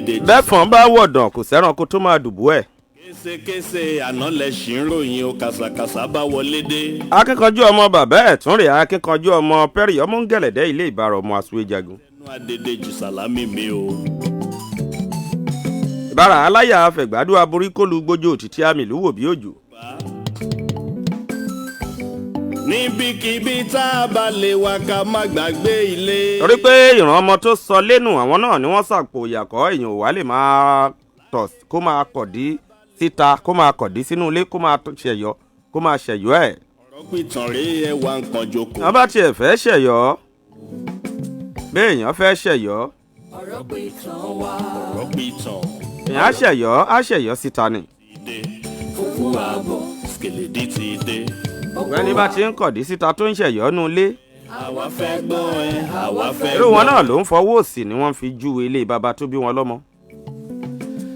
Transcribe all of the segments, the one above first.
Adédèjì. Bẹ́fọ̀n bá wọ̀dàn, kò sẹ́ranko tó máa dùbú ẹ̀. Késekése àná lẹ ṣì ń ròyìn o, kàṣàkàṣà bá wọlé dé. Akíkanjú ọmọ bàbá ẹ̀ tún rè, akíkanjú ọmọ Pẹ́rì, ọmọ ń gẹ̀lẹ̀dẹ́ ilé Ìbára, ọmọ Àsúwéjagun. Ẹnu Adédèjì Sàlámì mi o. Ìbára aláyà afẹ̀gbádùn aborí kólu gbójú òtítí àmì ìlú wò bí òjò. Níbikíbi tá a bá lè wá, ká má gbàgbé ilé. Torí pé ìran ọmọ tó sọ lẹ́nu, àwọn náà ni wọ́n sàpò ìyàkọ́. Èèyàn ò wá lè máa tọ̀ kó máa kọ̀dí síta, kó máa kọ̀dí sínú ilé, kó máa ṣẹ̀yọ́, kó máa ṣẹ̀yọ́ ẹ̀. Ọ̀rọ̀ pìtàn rèé, ẹwà nǹkan jókòó. Wọ́n bá tiẹ̀ fẹ́ ṣẹ̀yọ́, béèyàn fẹ́ ṣẹ̀yọ́, Ọ̀rọ̀ pìtàn wá. Ọ̀rọ̀ pìtàn èèyàn á ṣẹ̀yọ́, á ṣẹ̀yọ́ síta ni. ti dé. Òkú àbọ̀. Skeledi ti dé. Ẹni bá ti ń kọ̀dí síta tó ń ṣẹ̀yọ́ nu ilé, Àwa fẹ́ gbọ́ ẹ, àwa fẹ́ irú wọn gbọ́. náà ló ń fọwọ́ òsì ni wọ́n fi júwe ilé bàbá tó bí wọn lọ́mọ.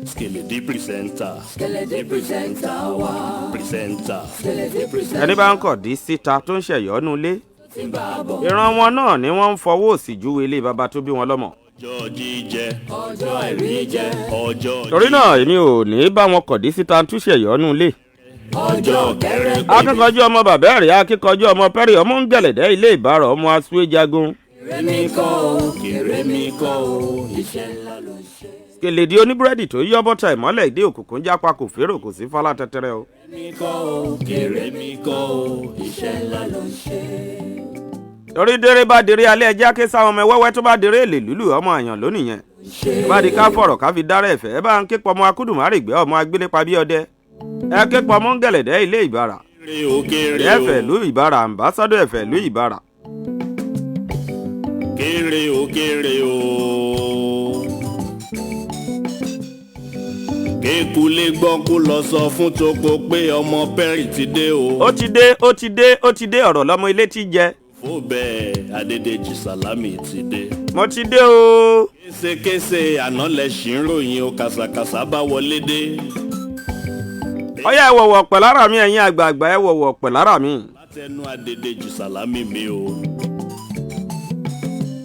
Skeledi presenter. Skeledi presenter wá. Presenter. Skeledi presenter. Ẹni bá ń kọ̀dí síta tó ń ṣẹ̀yọ́ nu ilé, Tí ń bá bọ̀. ìran wọn náà ni wọ́n ń fọwọ́ òsì júwe ilé bàbá tó bí wọn lọ́mọ. Ọjọ́ jíjẹ. Ọjọ́ àìrí jẹ. Ọjọ́. Torí náà, èmi ò ní bá wọn kọ̀dí síta túṣẹ̀yọ́ nu ilé. Ọjọ́ kẹrẹ. Akíkanjú ọmọ bàbá ẹ̀rí, akíkanjú ọmọ Pẹ́rì, ọmọ ń gẹ̀lẹ̀dẹ́ ilé Ìbára, ọmọ Aṣúwéjagun. Kéré mi kọ́ o. Kéré mi kọ́ o. Iṣẹ́ ńlá ló ń ṣe. Kèlèdí oníbúrẹ́dì tó yọ́ bọ́tà ìmọ́lẹ̀ ìdí òkùnkùn jápa, kò férò, kò sí fálá tẹ́tẹ́rẹ́ o. Mi kọ́ o. Kéré mi kọ́ o. Iṣẹ́ ńlá ló ń ṣe. Torí déré bá déré alẹ́, ẹjẹ́ ké sáwọn ọmọ ẹwẹ́wẹ́ tó bá déré èlè lúlù ọmọ àyàn lónìí yẹn. Bá di ká fọ̀rọ̀ ká fi dára ẹ̀fẹ̀, ẹ bá ń ké pọmọ akúdùmárìgbẹ́, ọmọ agbélépa bí ọdẹ, ẹ ké pọmọ ń gẹ̀lẹ̀dẹ́ ilé Ìbára. Kéré o, kéré o. Ẹ̀fẹ̀ lú Ìbára, àǹbásádọ̀ ẹ̀fẹ̀ lú Ìbára. Kéré o, kéré o. Kékulé gbọ́ kó lọ sọ fún toko pé ọmọ Pẹ́rì ti dé o. Ó ti dé, ó ti dé, ó ti dé, ọ̀rọ̀ lọ́mọ ilé ti jẹ. Fó bẹ́ẹ̀, Adédèjì Sàlámì ti dé. Mo ti dé o. Késekése àná lẹ ṣì ń ròyìn o, kàṣàkàṣà bá wọlé dé. Ọyá, ẹ wọ̀wọ̀ pẹ̀ lára mi, ẹ̀yin àgbààgbà, ẹ wọ̀wọ̀ pẹ̀ lára mi. Látẹnu Adédèjì Sàlámì mi o.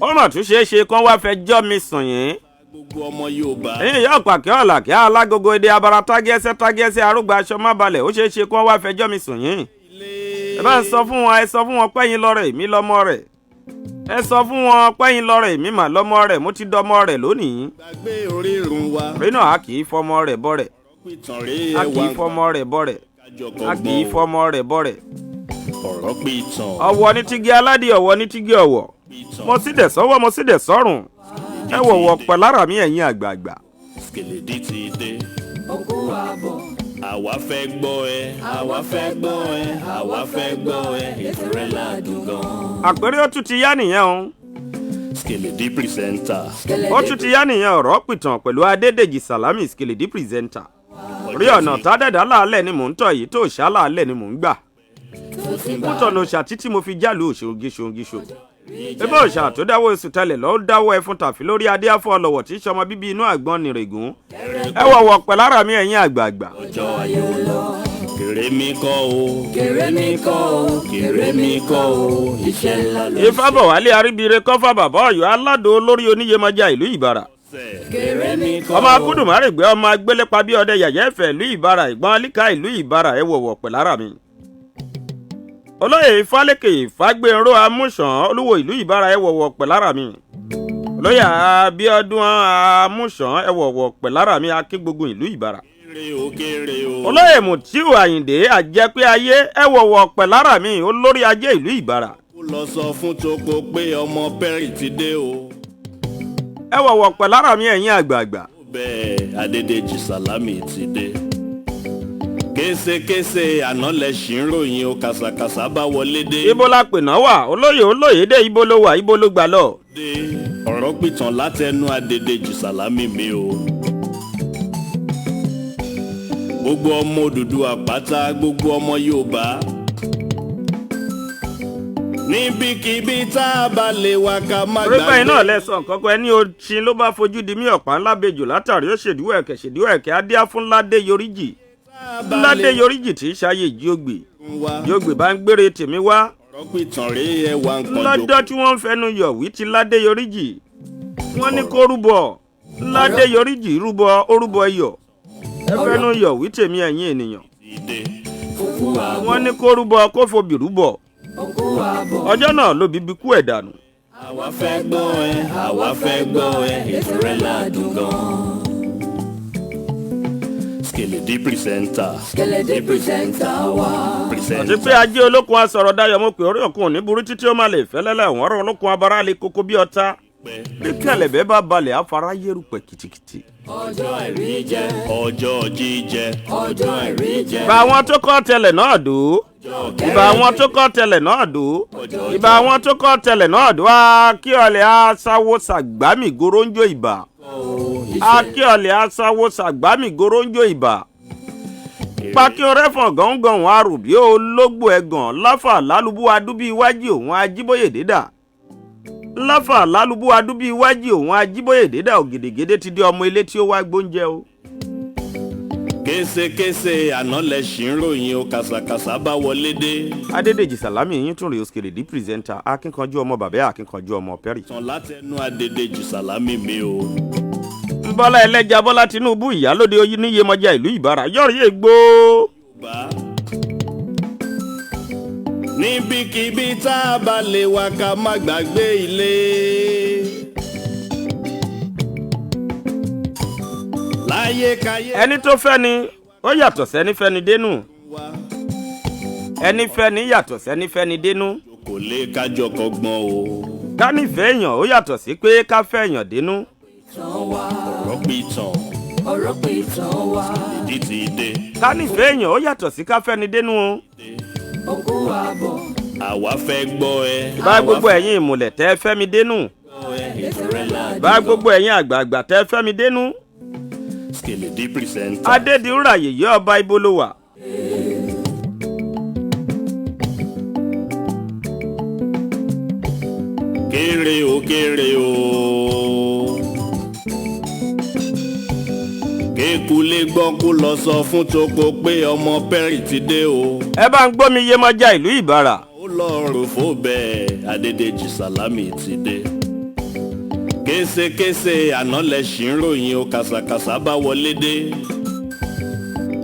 Ó mà tún ṣeé ṣe kán wá fẹjọ́ mi sùn yín. Gbogbo ọmọ Yorùbá. Ẹ̀yin ìyá ọ̀pàkẹ́ ọ̀làkẹ́ alágogo èdè abara tágẹ́sẹ́ tágẹ́sẹ́ arúgbó aṣọ má balẹ̀, ó ṣeé ṣe kán wá fẹjọ́ mi sùn yín. Ẹ bá ń sọ fún wọn, ẹ sọ fún wọn pẹ́yìn lọ́rẹ̀ èmi lọ́mọ rẹ̀. Ẹ sọ fún wọn pẹ́yìn lọ́rẹ̀ èmi mà lọ́mọ rẹ̀, mo ti dọmọ rẹ̀ lónìí. Gbàgbé orírun wa. Torí náà, a kì í fọmọ rẹ̀ bọ́ rẹ̀. Pìtàn rèé, A ẹwà kì í fọmọ rẹ̀ bọ́ rẹ̀. A kì í fọmọ rẹ̀ bọ́ rẹ̀. Ọ̀rọ̀ pìtàn. Ọ̀wọ̀ ní tígi aládìí, ọ̀wọ̀ ní tígi ọ̀wọ̀. Pìtàn. Mo sì dẹ̀ sọ́wọ́, mo sì dẹ̀ sọ́rùn. Ẹ wọ̀wọ̀ pẹ̀ lára mi, ẹ̀yin àgbààgbà. Skeledi ti dé. Òkú àbọ̀. Àwa fẹ́ gbọ́ ẹ, àwa fẹ́ gbọ́ ẹ, àwa fẹ́ gbọ́ ẹ, ètò rẹ̀ ládùn gan. Àpẹẹrẹ, ó tún ti yá nìyẹn o. Skeledi presenter. Ó tún ti yá nìyẹn, ọ̀rọ̀ pìtàn pẹ̀lú Adédèjì Sàlámì, Skeledi presenter. Orí ọ̀nà tádẹ̀dá láàlẹ̀ ni mò ń tọ̀ yìí, tó ṣá láàlẹ̀ ni mò ń gbà. Tó ti Mo bá tọ̀nà òòṣà títí mo fi jálù òṣòǹgì ṣòǹgìṣò. Ebe òòṣà tó dáwọ́ oṣù tẹ́lẹ̀ lọ́ dáwọ́ ẹfun tàfi lórí adé afọ́ ọlọ́wọ̀ tí sọmọ bíbí inú àgbọn nìrègùn. Ẹ wọ̀wọ̀ pẹ̀ lára mi, ẹ̀yin àgbààgbà. Ọjọ́ ayé o lọ. Kéré mi kọ́ o. Kéré mi kọ́ o. Kéré mi kọ́ o. Iṣẹ́ ńlá ló ń ṣe. Ifábọ̀wálé Aríbire kọ́fà, bàbá Ọ̀yọ́ aládò olórí oníyèmọjà ìlú Ìbàrà. Kéré mi kọ́ Ọmọ akúndùmárìgbẹ́, ọmọ agbélépa bí ọdẹ, yàyẹ́ ẹ̀fẹ̀ ìlú Ìbàrà, ìgbọ́n alíkà ìlú Ìbàrà, ẹ wọ̀wọ̀ pẹ̀ lára mi. Olóyè Ifálékè Ìfágbénró Amúsàn, olúwo ìlú Ìbàrà, ẹ wọ̀wọ̀ pẹ̀ lára mi. Olóyè Abíọ́dún Amúsàn, ẹ wọ̀wọ̀ pẹ̀ lára mi, akíngbógun ìlú Ìbàrà. Kéré o, kéré o. Olóyè Mutiu Àyìndé Àjẹpé ayé, ẹ wọ̀wọ̀ pẹ̀ lára mi, olórí ajé ìlú Ìbàrà. Kó lọ sọ fún toko pé ọmọ Pẹ́rì ti dé o. Ẹ wọ̀wọ̀ pẹ̀ lára mi, ẹ̀yin àgbààgbà. Bẹ́ẹ̀, Adédèjì Sàlámì ti dé. Késekése àná lẹ ṣì ń ròyìn o, kàṣàkàṣà bá wọlé dé. Ibo la pè náà wà, olóyè olóyè dé, ibo ló wà, ibo ló gbà lọ? Dé ọ̀rọ̀ pìtàn látẹnu Adédèjì Sàlámì mi o. Gbogbo ọmọ Odùduwà pátá, gbogbo ọmọ Yorùbá. Níbikíbi tá a bá lè wá, ká má Torí pé gbàgbé. iná lẹ́sàn kankan ẹni oṣin ló bá fojú di mí, ọ̀pá ńlá bejò látàrí ó ṣèdíwọ̀ ẹ̀kẹ́ ṣèdíwọ̀ ẹ̀kẹ́ adíá fún ládé yoríjì. Tá a bá Ládé lè yoríjì tí í ṣayé ìjíògbè wá. Ìjíògbè bá ń gbére tèmi wá. Ọ̀rọ̀ pìtàn rèé, ẹwà nǹkan Lọ́jọ́ tí wọ́n ń fẹnu yọ̀ wí ti ládé yoríjì, wọ́n ní kó rúbọ. Ládé yorí jì rúbọ orúbọ iyọ̀. Ẹ fẹ́nu yọ̀ wí tèmi ẹ̀yin ènìyàn. Ti dé. Òkú àbọ̀. Wọ́n ní kó rúbọ kó fobì rúbọ. Òkú àbọ̀. Ọjọ́ náà ló bíbí kú ẹ̀ dànù. Àwa fẹ́ gbọ́ ẹ, àwa fẹ́ gbọ́ ẹ, ètò rẹ̀ ládùn gan. Skeledi pírísẹ́ńtà. Skeledi pírísẹ́ńtà wa. Àti pé ajé olókun asọ̀rọ̀ dayọ̀ mo pè orí òkun òní burú títí ó máa lè fẹ́lẹ́lẹ̀ wọ́n rọ olókun abara lè koko bí ọ̀tá. Bí kẹlẹ̀bẹ̀ bá balẹ̀ afárá yérùpẹ̀ kìtìkìtì. Ọjọ́ ẹ̀rí jẹ́. Ọjọ́ jíjẹ. Ọjọ́ ẹ̀rí jẹ́. Ìbà àwọn tó kọ́ tẹlẹ̀ náà dò ó. Ìbà àwọn tó kọ́ tẹlẹ̀ náà dò ó. Ìbà àwọn tó kọ́ tẹlẹ̀ náà dò ó. Akíọ̀lẹ̀ aṣáwó sàgbámì goróńjó ìbà. Akíọ̀lẹ̀ aṣáwó sàgbámì goróńjó ìbà. Pàkí ọrẹ́fọ̀n gọ̀ǹgọ̀ǹ arùbí ológbò ẹ̀gàn láfà lálùbú adúbí iwájú òun ajíbóyè dídà. Láfà lálùbú adúbí iwájú òun ajíbóyè dídà ògèdègèdè ti dé ọmọ ilé tí ó wá gbóúnjẹ o. Késekése àná lẹ ṣì ń ròyìn o, kàṣàkàṣà bá wọlé dé. Adédèjì Sàlámì yín tún rèé Skeledi pírẹsẹ̀ntà akínkanjú ọmọ bàbá akínkanjú ọmọ Perry. Tàn látẹnu Adédèjì Sàlámì mi o. Bọ́lá ẹlẹ́ja Bọ́lá Tinubu ìyálóde oníyemọja ìlú Ìbàrà yọ̀rí ègbó. Bá. Níbikíbi tá a bá lè wá ká má gbàgbé ilé. Láyé káyé Ẹni tó fẹ́ ni ó yàtọ̀ sẹ́ni fẹ́ni dénú. wa Ẹni fẹ́ ni yàtọ̀ sẹ́ni fẹ́ni dénú. kò lè kájọ kọ́gbọ́n o. Ká nífẹ̀ẹ́ èèyàn ó yàtọ̀ sí pé ká fẹ́ èèyàn dénú. Ìtàn wa. Ọ̀rọ̀ pìtàn Ọ̀rọ̀ pìtàn wa. ìdí ti dé. Ká nífẹ̀ẹ́ èèyàn ó yàtọ̀ sí ká fẹ́ni dénú o. Òkú àbọ̀. Àwa fẹ́ gbọ́ ẹ. Bá gbogbo ẹ̀yin ìmùlẹ̀ tẹ́ fẹ́ mi dénú. Ètò rẹ̀ ládùn. Bá gbogbo ẹ̀yin àgbààgbà tẹ́ fẹ́ mi dénú. Skeledi pírísẹ́ńtà. Adédiwúrà yèyé ọba ibo ló wà. Kéré o kéré o. Kékulé gbọ́ kó lọ sọ fún Toko pé ọmọ Perry ti dé o. Ẹ bá ń gbómi Yemọja ìlú Ìbàrà. Ó lọ rò fó bẹ́ẹ̀ Adédèjì Sàlámì ti dé. Késekése àná lẹ ṣì ń ròyìn o, kàṣàkàṣà bá wọlé dé.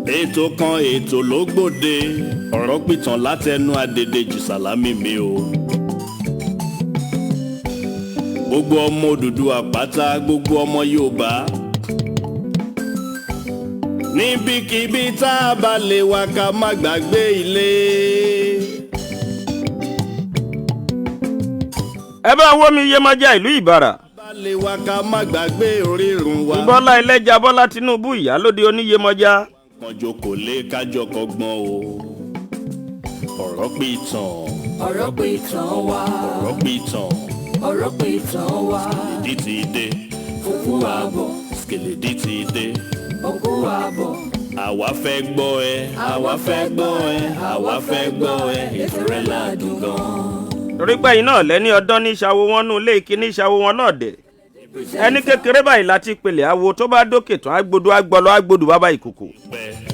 Ètò kan ètò ló gbòde, ọ̀rọ̀ pìtàn látẹnu Adédèjì Sàlámì mi o. Gbogbo ọmọ Odùduwà pátá, gbogbo ọmọ Yorùbá. Níbikíbi tá a bá lè wá ká má gbàgbé ilé. Ẹ bá ń wómi Yemọja ìlú Ìbàrà. Bá lè wá ká má gbàgbé orírun wa. Bọ́lá ẹlẹ́ja Bọ́lá Tinubu ìyálóde oníyemọja. Kànjọ kò lè kájọ kọ́gbọ́n o. Ọ̀rọ̀ pìtàn, Ọ̀rọ̀ pìtàn wa. ọ̀rọ̀ pìtàn, Ọ̀rọ̀ pìtàn wa. ìdí ti dé, Òkú àbọ̀. Skeledi ti dé. Òkú àbọ̀. Àwa fẹ́ gbọ́ ẹ, àwa fẹ́ gbọ́ ẹ, àwa fẹ́ gbọ́ ẹ, ètò rẹ̀ ládùn gan. Torí pé ẹ̀yin náà lẹ́ni ọdán ní ìṣàwó wọn nú ilé ìkíní ìṣàwó wọn lọ́ọ̀dẹ̀. Ẹni kékeré báyìí láti pèlè awo tó bá dókè tán agbodò agbọlọ agbodò bàbá ìkòkò.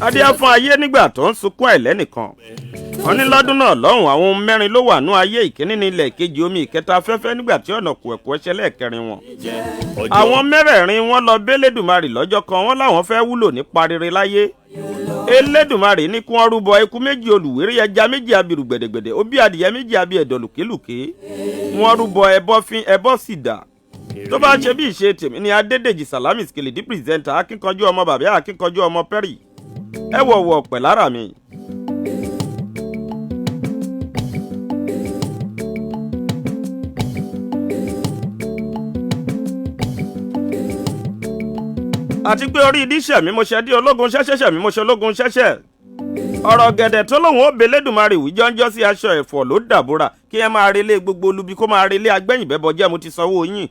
Adíá fún ayé nígbà tó ń sunkún àìlẹ́nìkan. Wọ́n ní lọ́dún náà lọ́hùn àwọn ohun mẹ́rin ló wà nú ayé ìkíní ní ilẹ̀ ìkejì omi ìkẹta afẹ́fẹ́ nígbà tí ọ̀nà kùẹ̀kùẹ̀ ṣẹlẹ̀ kẹrin wọn. Àwọn mẹ́rẹ̀ẹ̀rin wọn lọ bẹ́lẹ́dùmarè lọ́jọ́ kan wọ́n láwọn fẹ́ wúlò nípa rere láyé. Elédùmarè ní kí wọ́n rúbọ eku méjì olùwérí ẹja méjì abirù gbẹ̀dẹ̀gbẹ̀dẹ̀ òbí adìyẹ méjì abi ẹ̀dọ̀ lùkélùké. Wọ́n rúbọ ẹbọ fín ẹbọ sì dà. Tó bá ṣe bí ìṣe tèmi ni Adédèjì Sàlámì Skeledi pírẹsẹ̀ntà akínkanjú ọmọ bàbá akínkanjú ọmọ Perry. Ẹ wọ̀wọ̀ pẹ̀ lára mi. Àti pé orí ìdíṣẹ́ mi mo ṣe dí ológun ṣẹ́ṣẹ́ṣẹ́ mi mo ṣe ológun ṣẹ́ṣẹ́. Ọ̀rọ̀ gẹ̀dẹ̀ tó lóun ó belédùmarè wí jọ́njọ́ sí aṣọ ẹ̀fọ́ ló dàbúrà kí ẹ máa relé gbogbo olubi kó máa relé agbẹ́yìnbẹ́bọ jẹ́ mo ti sanwó yín.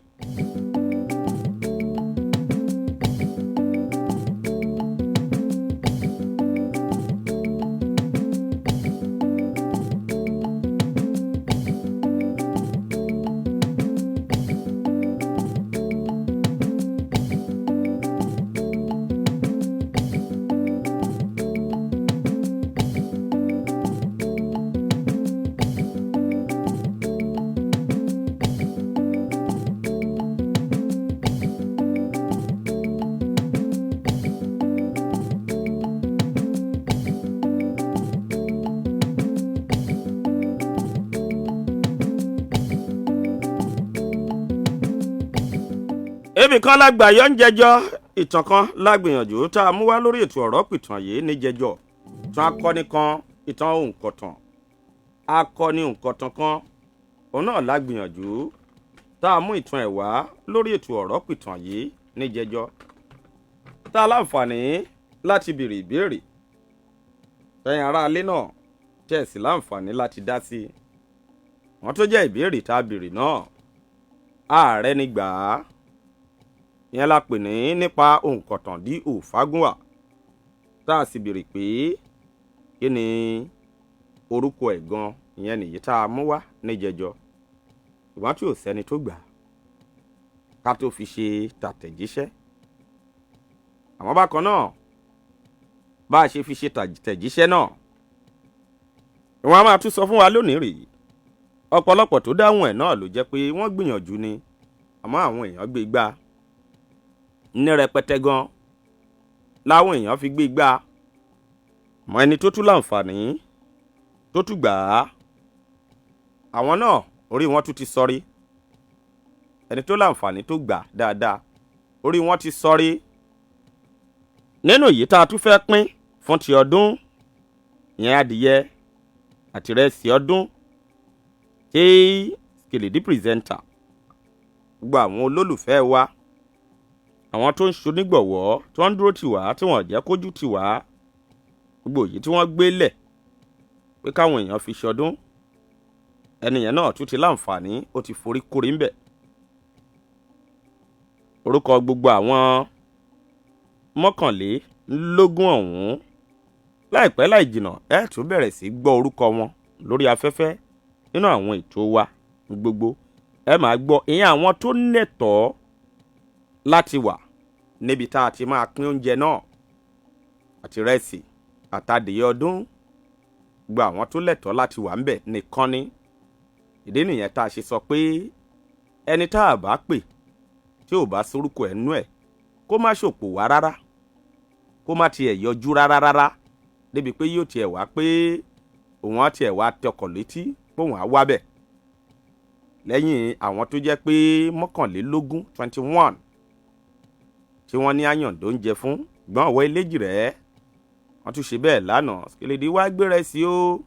Ibì kan lágbà yọ ń jẹjọ, ìtàn kan lágbìyànjú tá a mú wá lórí ètò ọ̀rọ̀ pìtàn yìí ní jẹjọ. Ìtàn akọni kan, ìtàn òǹkọ̀tàn, akọni òǹkọ̀tàn kan, òun náà lágbìyànjú tá a mú ìtàn ẹ̀ wá lórí ètò ọ̀rọ̀ pìtàn yìí ní jẹjọ. Tá a láǹfààní láti béèrè ìbéèrè tẹ̀yin aráalé náà tẹ̀ sí láǹfààní láti dá sí i. Wọ́n tó jẹ́ ìbéèrè tá a béèrè náà, ààrẹ ni gbà á. Ìyẹn la pè ní nípa òǹkọ̀tàn D.O. Fágúnwà, tá a sì béèrè pé kí ni orúkọ ẹ̀ gan. Ìyẹn nìyí tá a mú wá níjẹjọ, ṣùgbọ́n tí ò sẹ́ni tó gbà á ká tó fi ṣe tàtẹ̀jíṣẹ́. Àmọ́ bákan náà, bá a ṣe fi ṣe tàtẹ̀jíṣẹ́ náà, ìwọ̀n a máa tún sọ fún wa lónìí rèé. Ọ̀pọ̀lọpọ̀ tó dáhùn ẹ̀ náà ló jẹ́ pé wọ́n gbìyànjú ni, àmọ́ àwọn èèyàn gbé gbá ní rẹpẹtẹ gan láwọn èèyàn fi gbé gbá. Àmọ́ ẹni tó tún láǹfààní tó tún gbà á, àwọn náà orí wọn tún ti sọrí. Ẹni tó láǹfààní tó gbà dáadáa, orí wọn ti sọrí. Nínú èyí tá a tún fẹ́ pín fún ti ọdún ìyẹn, adìyẹ àti ìrẹsì ọdún tí Skeledi presenter, gbogbo àwọn olólùfẹ́ wa, àwọn tó ń ṣonígbọ̀wọ́, tí wọ́n ń dúró tì wá, tí wọ́n jẹ́ kójú tì wá, gbogbo èyí tí wọ́n gbé lẹ̀ pé káwọn èèyàn fi ṣọdún, ẹnìyẹn náà tún ti láǹfààní, ó ti forí kórí ń bẹ̀. Orúkọ gbogbo àwọn 21 ọ̀hún, láìpẹ́ láì jìnà, ẹ tún bẹ̀rẹ̀ sí gbọ́ orúkọ wọn lórí afẹ́fẹ́ nínú àwọn ètò wa gbogbo. Ẹ máa gbọ́ ìyẹn àwọn tó nẹ̀tọ́ láti wà níbi tá a ti máa pín oúnjẹ náà àti rẹ́sì àtàdìyẹ ọdún. Gbogbo àwọn tó lẹ́tọ̀ọ́ láti wà ńbẹ̀ nìkan ni. Ìdí nìyẹn tá a ṣe sọ pé ẹni tá a bá pè tí ò bá sórúkọ ẹ̀ nú ẹ̀, kó má ṣòpò wá rárá, kó má tiẹ̀ yọjú rárá rárá, débi pé yóò tiẹ̀ wá pé òun á tiẹ̀ wá tọkọ̀ létí póun á wá bẹ̀. Lẹ́yìn àwọn tó jẹ́ pé 21, 21, tí wọ́n ní àyàndó ń jẹ fún gbọ́n ọ̀wọ́ eléjì rẹ̀, wọ́n tún ṣe bẹ́ẹ̀ lánàá. Skeledi wá gbérẹ́sì ó,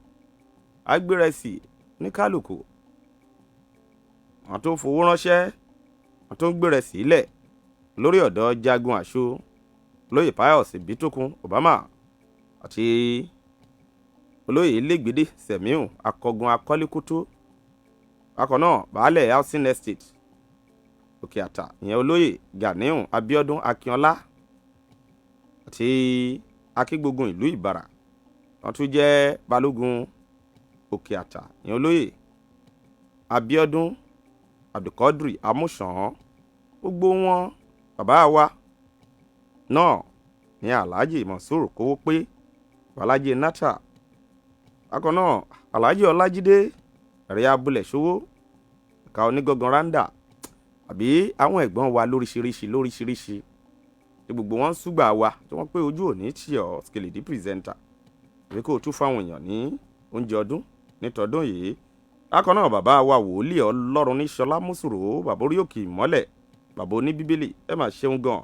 wá gbérẹ́sì ní kálukú. Àwọn tó ń fowó ránṣẹ́, àwọn tó ń gbérẹ́sì lẹ̀ lórí ọ̀dọ̀ Jagun Àṣọ, olóyè Pius Ìbítókun Obama àti olóyè Ilégbèdé Sẹ̀míù Akọgun Akọ́lékótó. Bákan náà, baálẹ̀ housing estate Òkè Àtà, ìyẹn olóyè Ganiu Abiodun Akínọlá àti akígbógun ìlú Ìbàrà, wọ́n tún jẹ́ balógun Òkè Àtà, ìyẹn olóyè Abiodun Abdulkadri Amúsàn. Gbogbo wọn, bàbá wa náà ní Alhaji Monsur Kówó pé Balaji Nata. Bákan náà, Alhaji Ọlájídé ẹ̀rí abúlé ṣòwò ẹ̀ka onígangan randa, àbí àwọn ẹ̀gbọ́n wa lóríṣiríṣi lóríṣiríṣi tí gbogbo wọn ń súgbà wa, tí wọ́n pé ojú òní tì ọ́ Skeledi presenter, àbí kó o tún fáwọn èèyàn ní oúnjẹ ọdún nítọdún yìí. Bákan náà, bàbá wa wòlíì Ọlọ́run ní Ṣọlá Mùsùrù, bàbá orí òkè ìmọ́lẹ̀, bàbá oníbíbélì, ẹ máa ṣeun gan.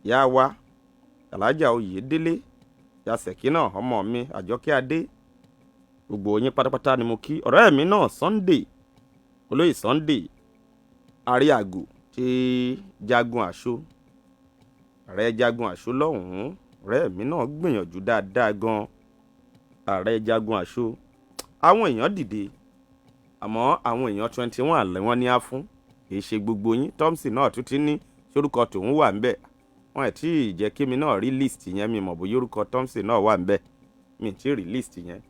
Ìyá wa Alájà Oyèdélé, ìyá Sẹ̀kínà, ọmọ mi Àjọkẹ́ Adé, gbogbo yín pátápátá ni mo kí. Ọ̀rẹ́ mi náà Sunday, olóyè Sunday Àríàgò tí Jagun Àṣọ, ààrẹ Jagun Àṣọ lọ́hùn-ún, ọ̀rẹ́ mi náà gbìyànjú dáadáa gan. Ààrẹ Jagun Àṣọ, àwọn èèyàn dìde, àmọ́ àwọn èèyàn 21 lẹ́wọ̀n ní á fún, kì í ṣe gbogbo yín. Thompson náà tún ti ní sórúkọ tòun wà ńbẹ̀. Wọn ẹ̀ tí ì jẹ́ kí mi náà rí list yẹn, mi mọ̀ bóyá orúkọ Thompson náà wà ńbẹ̀, mi tí ì rí list yẹn.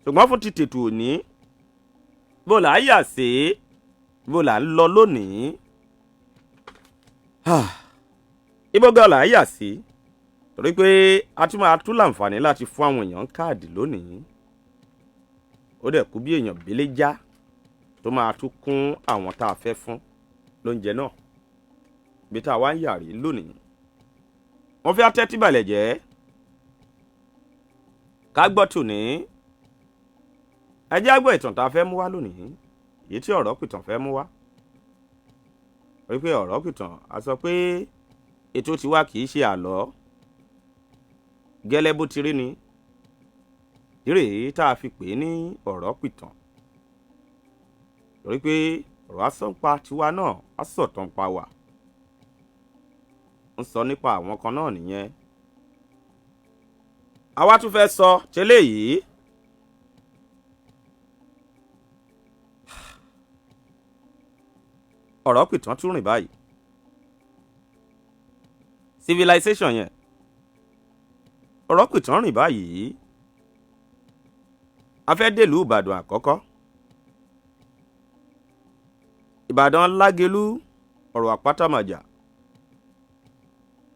Ṣùgbọ́n fún ti tètò òní, bó là á yà sí, bó là ń lọ lónìí, ibo gan là á yà sí, torí pé a tún máa tún láǹfààní láti fún àwọn èèyàn káàdì lónìí. Ó dẹ̀ kú bí èèyàn bílé já tó máa tún kún àwọn tá a fẹ́ fún lóúnjẹ náà, bí tá a wá ń yà rí lónìí. Wọ́n fi atẹ́tí balẹ̀ jẹ́ ká gbọ́ tòní. Ẹ jẹ́ á gbọ́ ìtàn tá a fẹ́ mú wá lónìí, èyí tí ọ̀rọ̀ pìtàn fẹ́ mú wá. Wípé ọ̀rọ̀ pìtàn, a sọ pé ètò tiwa kì í ṣe àlọ́, gẹ́lẹ́ bó ti rí ni ìrè tá a fi pè é ní ọ̀rọ̀ pìtàn, torí pé ọ̀rọ̀ asọ́npa tiwa náà asọ̀tàn pa wà, ń sọ nípa àwọn kan náà nìyẹn. Àwa tún fẹ́ sọ tẹ́lẹ̀ yìí. Ọ̀rọ̀ pìtàn tún rìn báyìí, civilization yẹn, ọ̀rọ̀ pìtàn rìn báyìí. A fẹ́ dèlú Ìbàdàn àkọ́kọ́, Ìbàdàn Lágelú, ọ̀rọ̀ àpátámàjà,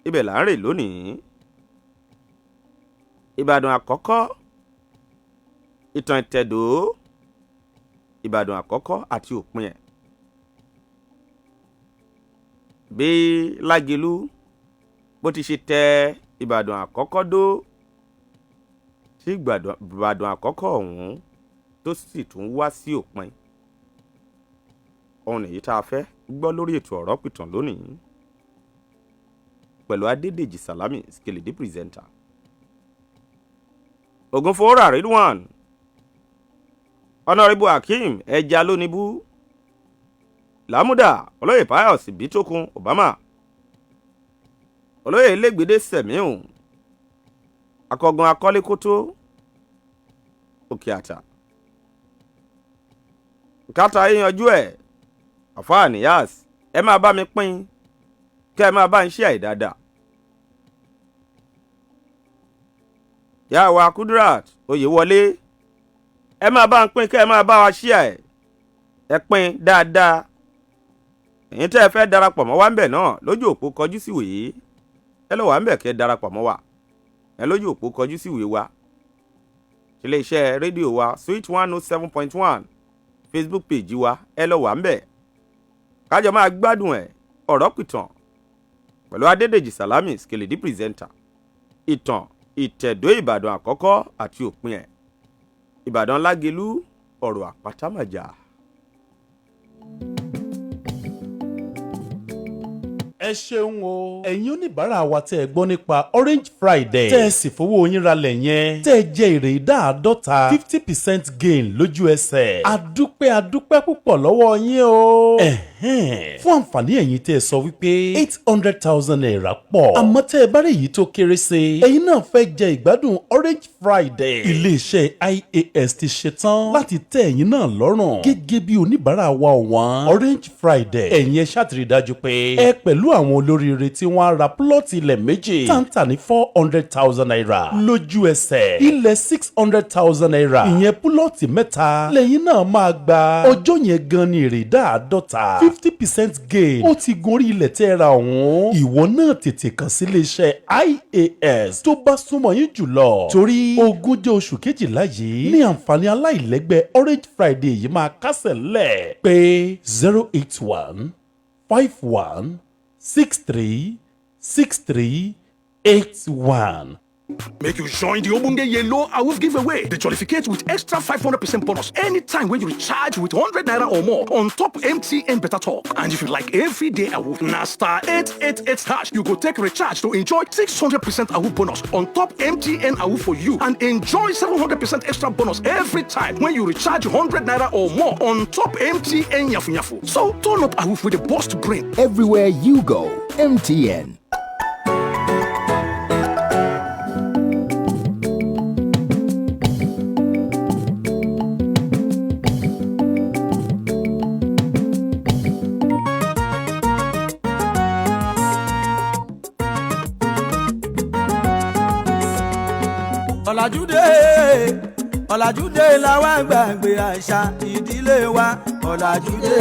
ibẹ̀ là ń rè lónìí. Ìbàdàn àkọ́kọ́, ìtàn ìtẹ̀dó Ìbàdàn àkọ́kọ́ àti òpin ẹ̀, bí Lágelú bó ti ṣe tẹ Ìbàdàn àkọ́kọ́ dó, tí Ìbàdàn àkọ́kọ́ ọ̀hún tó sì tún wá sí òpin, òun nìyí tá a fẹ́ gbọ́ lórí ètò ọ̀rọ̀ pìtàn lónìí pẹ̀lú Adédèjì Salami Skelede presenter, Ògúnfowórà Ridwan, Honorable Akeem Ẹja Lónìbú, Lámúdà Olóyè Pius Bítókun Obama, Olóyè Elégbèdé Sẹ̀míù, Akọgun Akọ́lékótó Òkè Àtà, Kátà yíyanjú ẹ̀, Àfáà Niyas. Ẹ máa bá mi pín, kẹ́ ẹ máa bá ń ṣe àìdáadáa. Yàwá Kudirat Oyèwọlé, ẹ máa bá ń pín, kẹ́ ẹ máa bá wa ṣí ẹ̀, ẹ pín dáadáa. Èyí tẹ́ ẹ fẹ́ darapọ̀ mọ́ wa ń bẹ̀ náà lójú òpó kọjú síwèé, ẹ lọ wà ń bẹ̀ kẹ́ ẹ darapọ̀ mọ́ wa ẹ lójú òpó kọjú síwèé wa, iléeṣẹ́ rédíò wa Sweet 107.1, Facebook page wa, ẹ lọ wà ń bẹ̀ kájọ máa gbádùn ẹ̀. Ọ̀rọ̀ pìtàn pẹ̀lú Adédèjì Salami Skeledi presenter, ìtàn ìtẹ̀dó Ìbàdàn àkọ́kọ́ àti òpin ẹ̀, Ìbàdàn Lágelú, ọ̀rọ̀ àpátámàjà. Ẹ ṣeun o. Ẹ̀yin oníbàárà wa tẹ́ ẹ gbọ́ nípa Orange Friday, tẹ́ ẹ sì fowó yín ralẹ̀ yẹn, tẹ́ ẹ jẹ èrè ìdá 50, 50% gain lójú ẹsẹ̀. Adúpẹ́, adúpẹ́ púpọ̀ lọ́wọ́ yín o. Ẹ̀hẹ́n. Fún àǹfààní ẹ̀yin tẹ́ ẹ sọ wípé ₦800,000 pọ̀, àmọ́ tẹ́ ẹ bá rí èyí tó kéré sí i, ẹ̀yin náà fẹ́ jẹ ìgbádùn Orange Friday, iléeṣẹ́ IAS ti ṣetán láti tẹ́ ẹ̀yin náà lọ́rùn gẹ́gẹ́ bí oníbàárà wa ọ̀wọ́n. Orange Friday, ẹ̀yin ẹ ṣáà ti rí dájú pé ẹ pẹ̀lú àwọn olóríire tí wọ́n á ra plot ilẹ̀ méjì táǹtà ní ₦400,000 lójú ẹsẹ̀, ilẹ̀ ₦600,000, ìyẹn plot mẹ́ta lẹ́yìn náà máa gba. Ọjọ́ yẹn gan ni èrè ìdá 50, 50% gain, ó ti gorí ilẹ̀ tẹ́ ẹ ra ọ̀hún. Ìwọ náà tètè kàn sí iléeṣẹ́ IAS tó bá súnmọ́ yín jùlọ, torí ogúnjọ́ oṣù kejìlá yìí ní àǹfààní aláìlẹ́gbẹ́ Orange Friday yìí máa kásẹ̀ ńlẹ̀. Pé 08151636381. Make you join the ogbonge Yellow Awoof giveaway. The jollificate with extra 500% bonus anytime when you recharge with 100 naira or more on top MTN Better Talk. And if you like everyday Awoof, na *888#, you go take recharge to enjoy 600% Awoof bonus on top MTN Awoof for you and enjoy 700% extra bonus every time when you recharge 100 naira or more on top MTN Yafu Yafu. So turn up Awoof with the burst brain. Everywhere you go, MTN. Ọ̀làjúdé, ọ̀làjúdé làwa gbàgbé àṣà ìdílé wa, ọ̀làjúdé.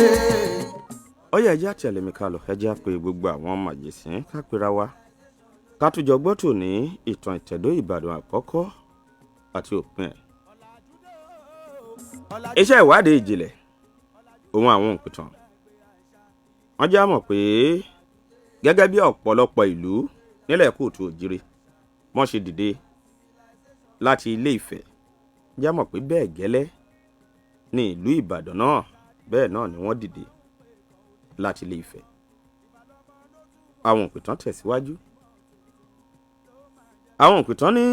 Ó yẹ, ẹjẹ́ àtẹ̀lé mi ká lọ, ẹjẹ́ á pe gbogbo àwọn màjèsín, ká pera wa, ká tún jọ gbọ́ tòní, ìtàn ìtẹ̀dó Ìbàdàn àkọ́kọ́ àti òpin ẹ̀. Iṣẹ́ ìwádìí ìjìnlẹ̀ òun àwọn òǹpìtàn wọ́n já mọ̀ pé gẹ́gẹ́ bí ọ̀pọ̀lọpọ̀ ìlú nílẹ̀ kóòtù òjìrè wọ́n ṣe dìde láti Ilé Ifẹ̀, já mọ̀ pé bẹ́ẹ̀ gẹ́lẹ́ ní ìlú Ìbàdàn náà, bẹ́ẹ̀ náà ni wọ́n dìde láti Ilé Ifẹ̀. Àwọn òpìtàn tẹ̀síwájú. Àwọn òpìtàn ní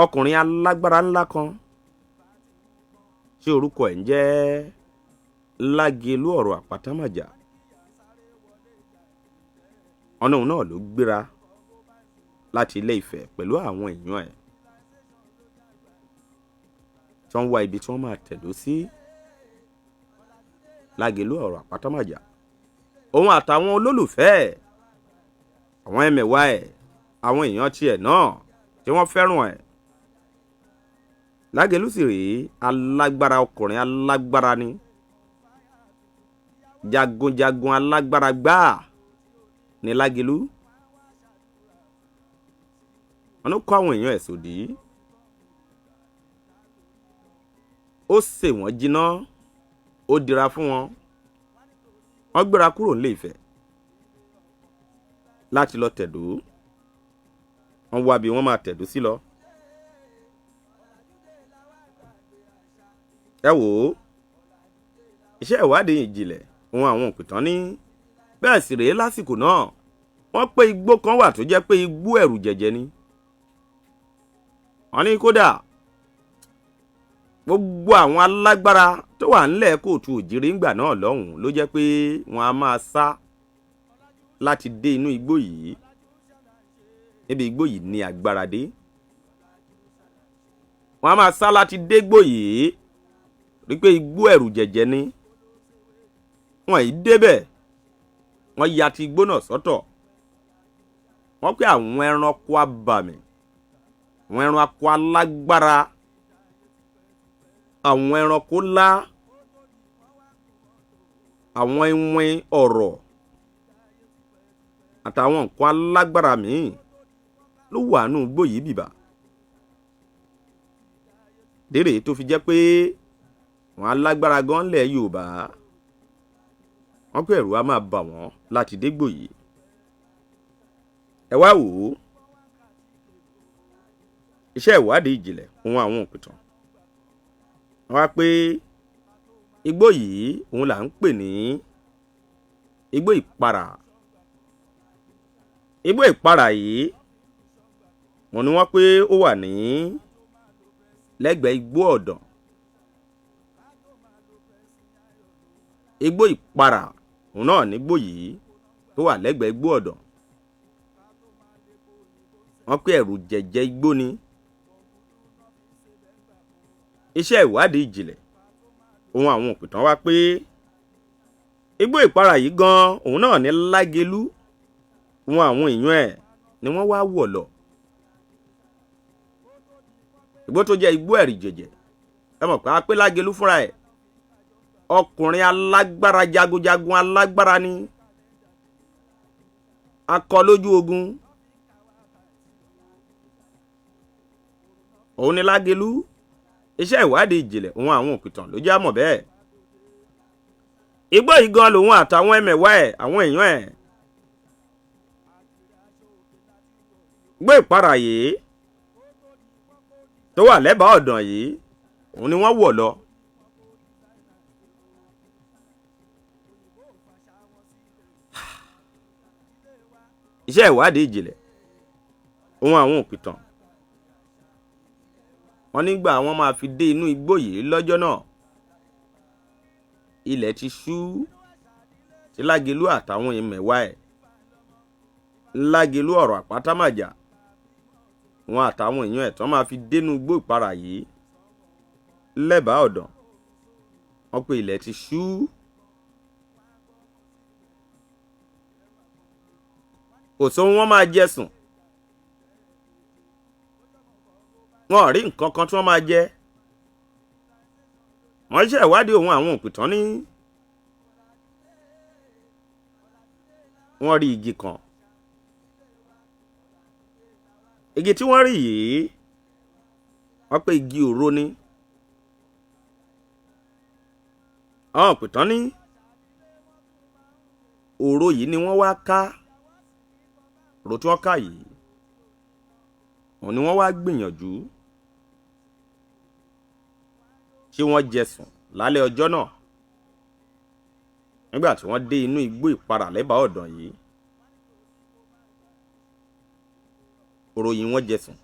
ọkùnrin alágbára ńlá kan tí orúkọ ẹ̀ ń jẹ́ Lágelú ọ̀rọ̀ Àpátámàjà. Ọ̀nà òun náà ló gbéra láti Ilé Ifẹ̀ pẹ̀lú àwọn èèyàn ẹ̀ tí wọ́n ń wá ibi tí wọ́n máa tẹ̀dó sí. Lágelú ọ̀rọ̀ Àpátámàjà, òun àtàwọn olólùfẹ́ ẹ̀, àwọn ẹmẹ̀wà ẹ̀, àwọn èèyàn tiẹ̀ náà tí wọ́n fẹ́ràn ẹ̀. Lágelú sì rèé, alágbára ọkùnrin alágbára ni, jagunjagun alágbára gbáà ní Lágelú. Wọn ló kó àwọn èèyàn ẹ̀ sòdí, ó sè wọ́n jiná, ó dira fún wọn. Wọ́n gbéra kúrò nílé Ifẹ̀ láti lọ tẹ̀dó. Wọ́n wá bí wọ́n máa tẹ̀dó sí lọ. Ẹ wò ó, iṣẹ́ ìwádìí ìjìnlẹ̀ ohun àwọn òpìtàn ní bẹ́ẹ̀ sì rèé lásìkò náà, wọ́n pé igbó kan wà tó jẹ́ pé igbó ẹ̀rù jẹ̀jẹ̀ ni. Wọ́n ní kódà gbogbo àwọn alágbára tó wà ńlẹ̀ kóòtù òjìrì ńgbà náà lọ́hùn-ún ló jẹ́ pé wọ́n á máa sá láti dé inú igbó yìí, níbi igbó yìí ní agbára dé. Wọ́n á máa sá láti dé igbó yìí rí pé igbó ẹ̀rù jẹ̀jẹ̀ ni. Wọ́n yìí débẹ̀, wọ́n ya ti igbó náà sọ́tọ̀. Wọ́n pé àwọn ẹranko abàmì, àwọn ẹranko alágbára, àwọn ẹranko ńlá, àwọn iwin ọ̀rọ̀ àtàwọn nǹkan alágbára míì ló wà nù igbó yìí bìbà. Dèrè tó fi jẹ́ pé àwọn alágbára gan lẹ̀ Yorùbá, wọ́n pé ẹ̀rù á máa bà wọ́n láti dégbò yìí. Ẹ wá wò ó, iṣẹ́ ìwádìí ìjìnlẹ̀ ohun àwọn òpìtàn, wọ́n wá pé igbó yìí òun là ń pè ní igbó ìparà. Igbó ìparà yìí wọ́n ní wọ́n pé ó wà ní lẹ́gbẹ̀ẹ́ igbó ọ̀dàn. Igbó ìparà òun náà nígbó yìí tó wà lẹ́gbẹ̀ẹ́ igbó ọ̀dàn. Wọ́n pé ẹ̀rù jẹ̀jẹ̀ igbó ni. Iṣẹ́ ìwádìí ìjìnlẹ̀ ohun àwọn òpìtàn wá pé igbó ìparà yìí gan òun náà ní Lágelú òun àwọn èèyàn ẹ̀ ni wọ́n wá wọ̀ lọ. Igbó tó jẹ́ igbó ẹ̀rì jẹ̀jẹ̀, ẹ mọ̀ pé a pé Lágelú fúnra ẹ̀ ọkùnrin alágbára jagunjagun alágbára ni, akọ lójú ogun òun ni Lágelú. Iṣẹ́ ìwádìí ìjìnlẹ̀ òun àwọn òpìtàn ló já mọ̀ bẹ́ẹ̀. Igbó yìí gan lòun àtàwọn ẹmẹ̀wà ẹ̀, àwọn èèyàn ẹ̀. Igbó ìparà yìí tó wà lẹ́bàá ọ̀dàn yìí òun ni wọ́n wọ̀ lọ. Iṣẹ́ ìwádìí ìjìnlẹ̀ òun àwọn òpìtàn, wọ́n nígbà wọ́n máa fi dé inú igbó yìí lọ́jọ́ náà, ilẹ̀ ti ṣú tí Lágelú àtàwọn ẹmẹ̀wà ẹ̀, Lágelú ọ̀rọ̀ Àpátámàjà, wọn àtàwọn èèyàn ẹ̀ tán máa fi dénú igbó ìparà yìí lẹ́bàá ọ̀dàn. Wọ́n pé ilẹ̀ ti ṣú. Kò sóhun wọ́n máa jẹ sùn, wọn ò rí nǹkan kan tí wọ́n máa jẹ. Wọ́n ṣe ìwádìí òun àwọn òpìtàn ní wọ́n rí igi kan. Igi tí wọ́n rí yìí wọ́n pé igi òro ni. Àwọn òpìtàn ní òro yìí ni wọ́n wá ká. Òro tí wọ́n ká yìí òun ni wọ́n wá gbìyànjú tí wọ́n jẹ sùn lálẹ́ ọjọ́ náà. Nígbà tí wọ́n dé inú igbó ìparà lẹ́bàá ọ̀dàn yìí, òròyìn wọn jẹsùn.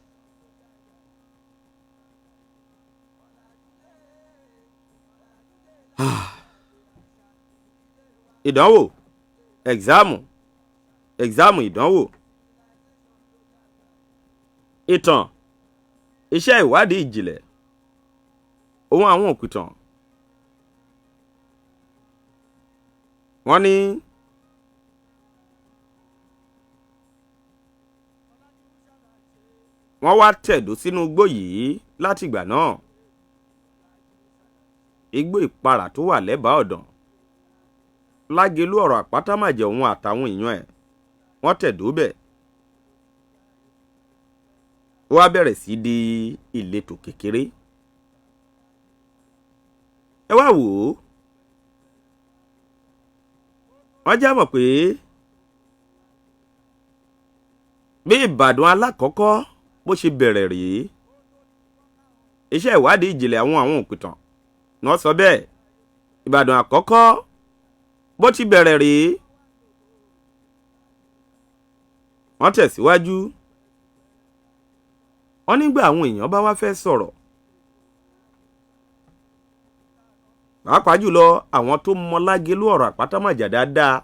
Ìdánwò, ẹ̀gzáàmù, ẹ̀gzáàmù, ìdánwò, ìtàn, iṣẹ́ ìwádìí ìjìnlẹ̀ ohun àwọn òpìtàn. Wọ́n ní wọ́n wá tẹ̀dó sínú igbó yìí látìgbà náà, igbó ìparà tó wà lẹ́bàá ọ̀dàn lágelú ọ̀rọ̀ àpátámàjẹ̀, òun àtàwọn èèyàn ẹ̀ wọ́n tẹ̀dó bẹ̀. Ó wá bẹ̀rẹ̀ sí di ìletò kékeré. Ẹ wá wò ó, wọ́n já mọ̀ pé bí Ìbàdàn alákọ̀ọ́kọ́ bó ṣe bẹ̀rẹ̀ rèé. Iṣẹ́ ìwádìí ìjìnlẹ̀ àwọn òpìtàn ni wọ́n sọ bẹ́ẹ̀. Ìbàdàn àkọ́kọ́ bó ti bẹ̀rẹ̀ rèé. Wọ́n tẹ̀síwájú, wọ́n nígbà àwọn èèyàn bá wá fẹ́ sọ̀rọ̀, pàápàá jùlọ àwọn tó mọ Lágelú ọ̀rọ̀ àpátámàjà dáadáa,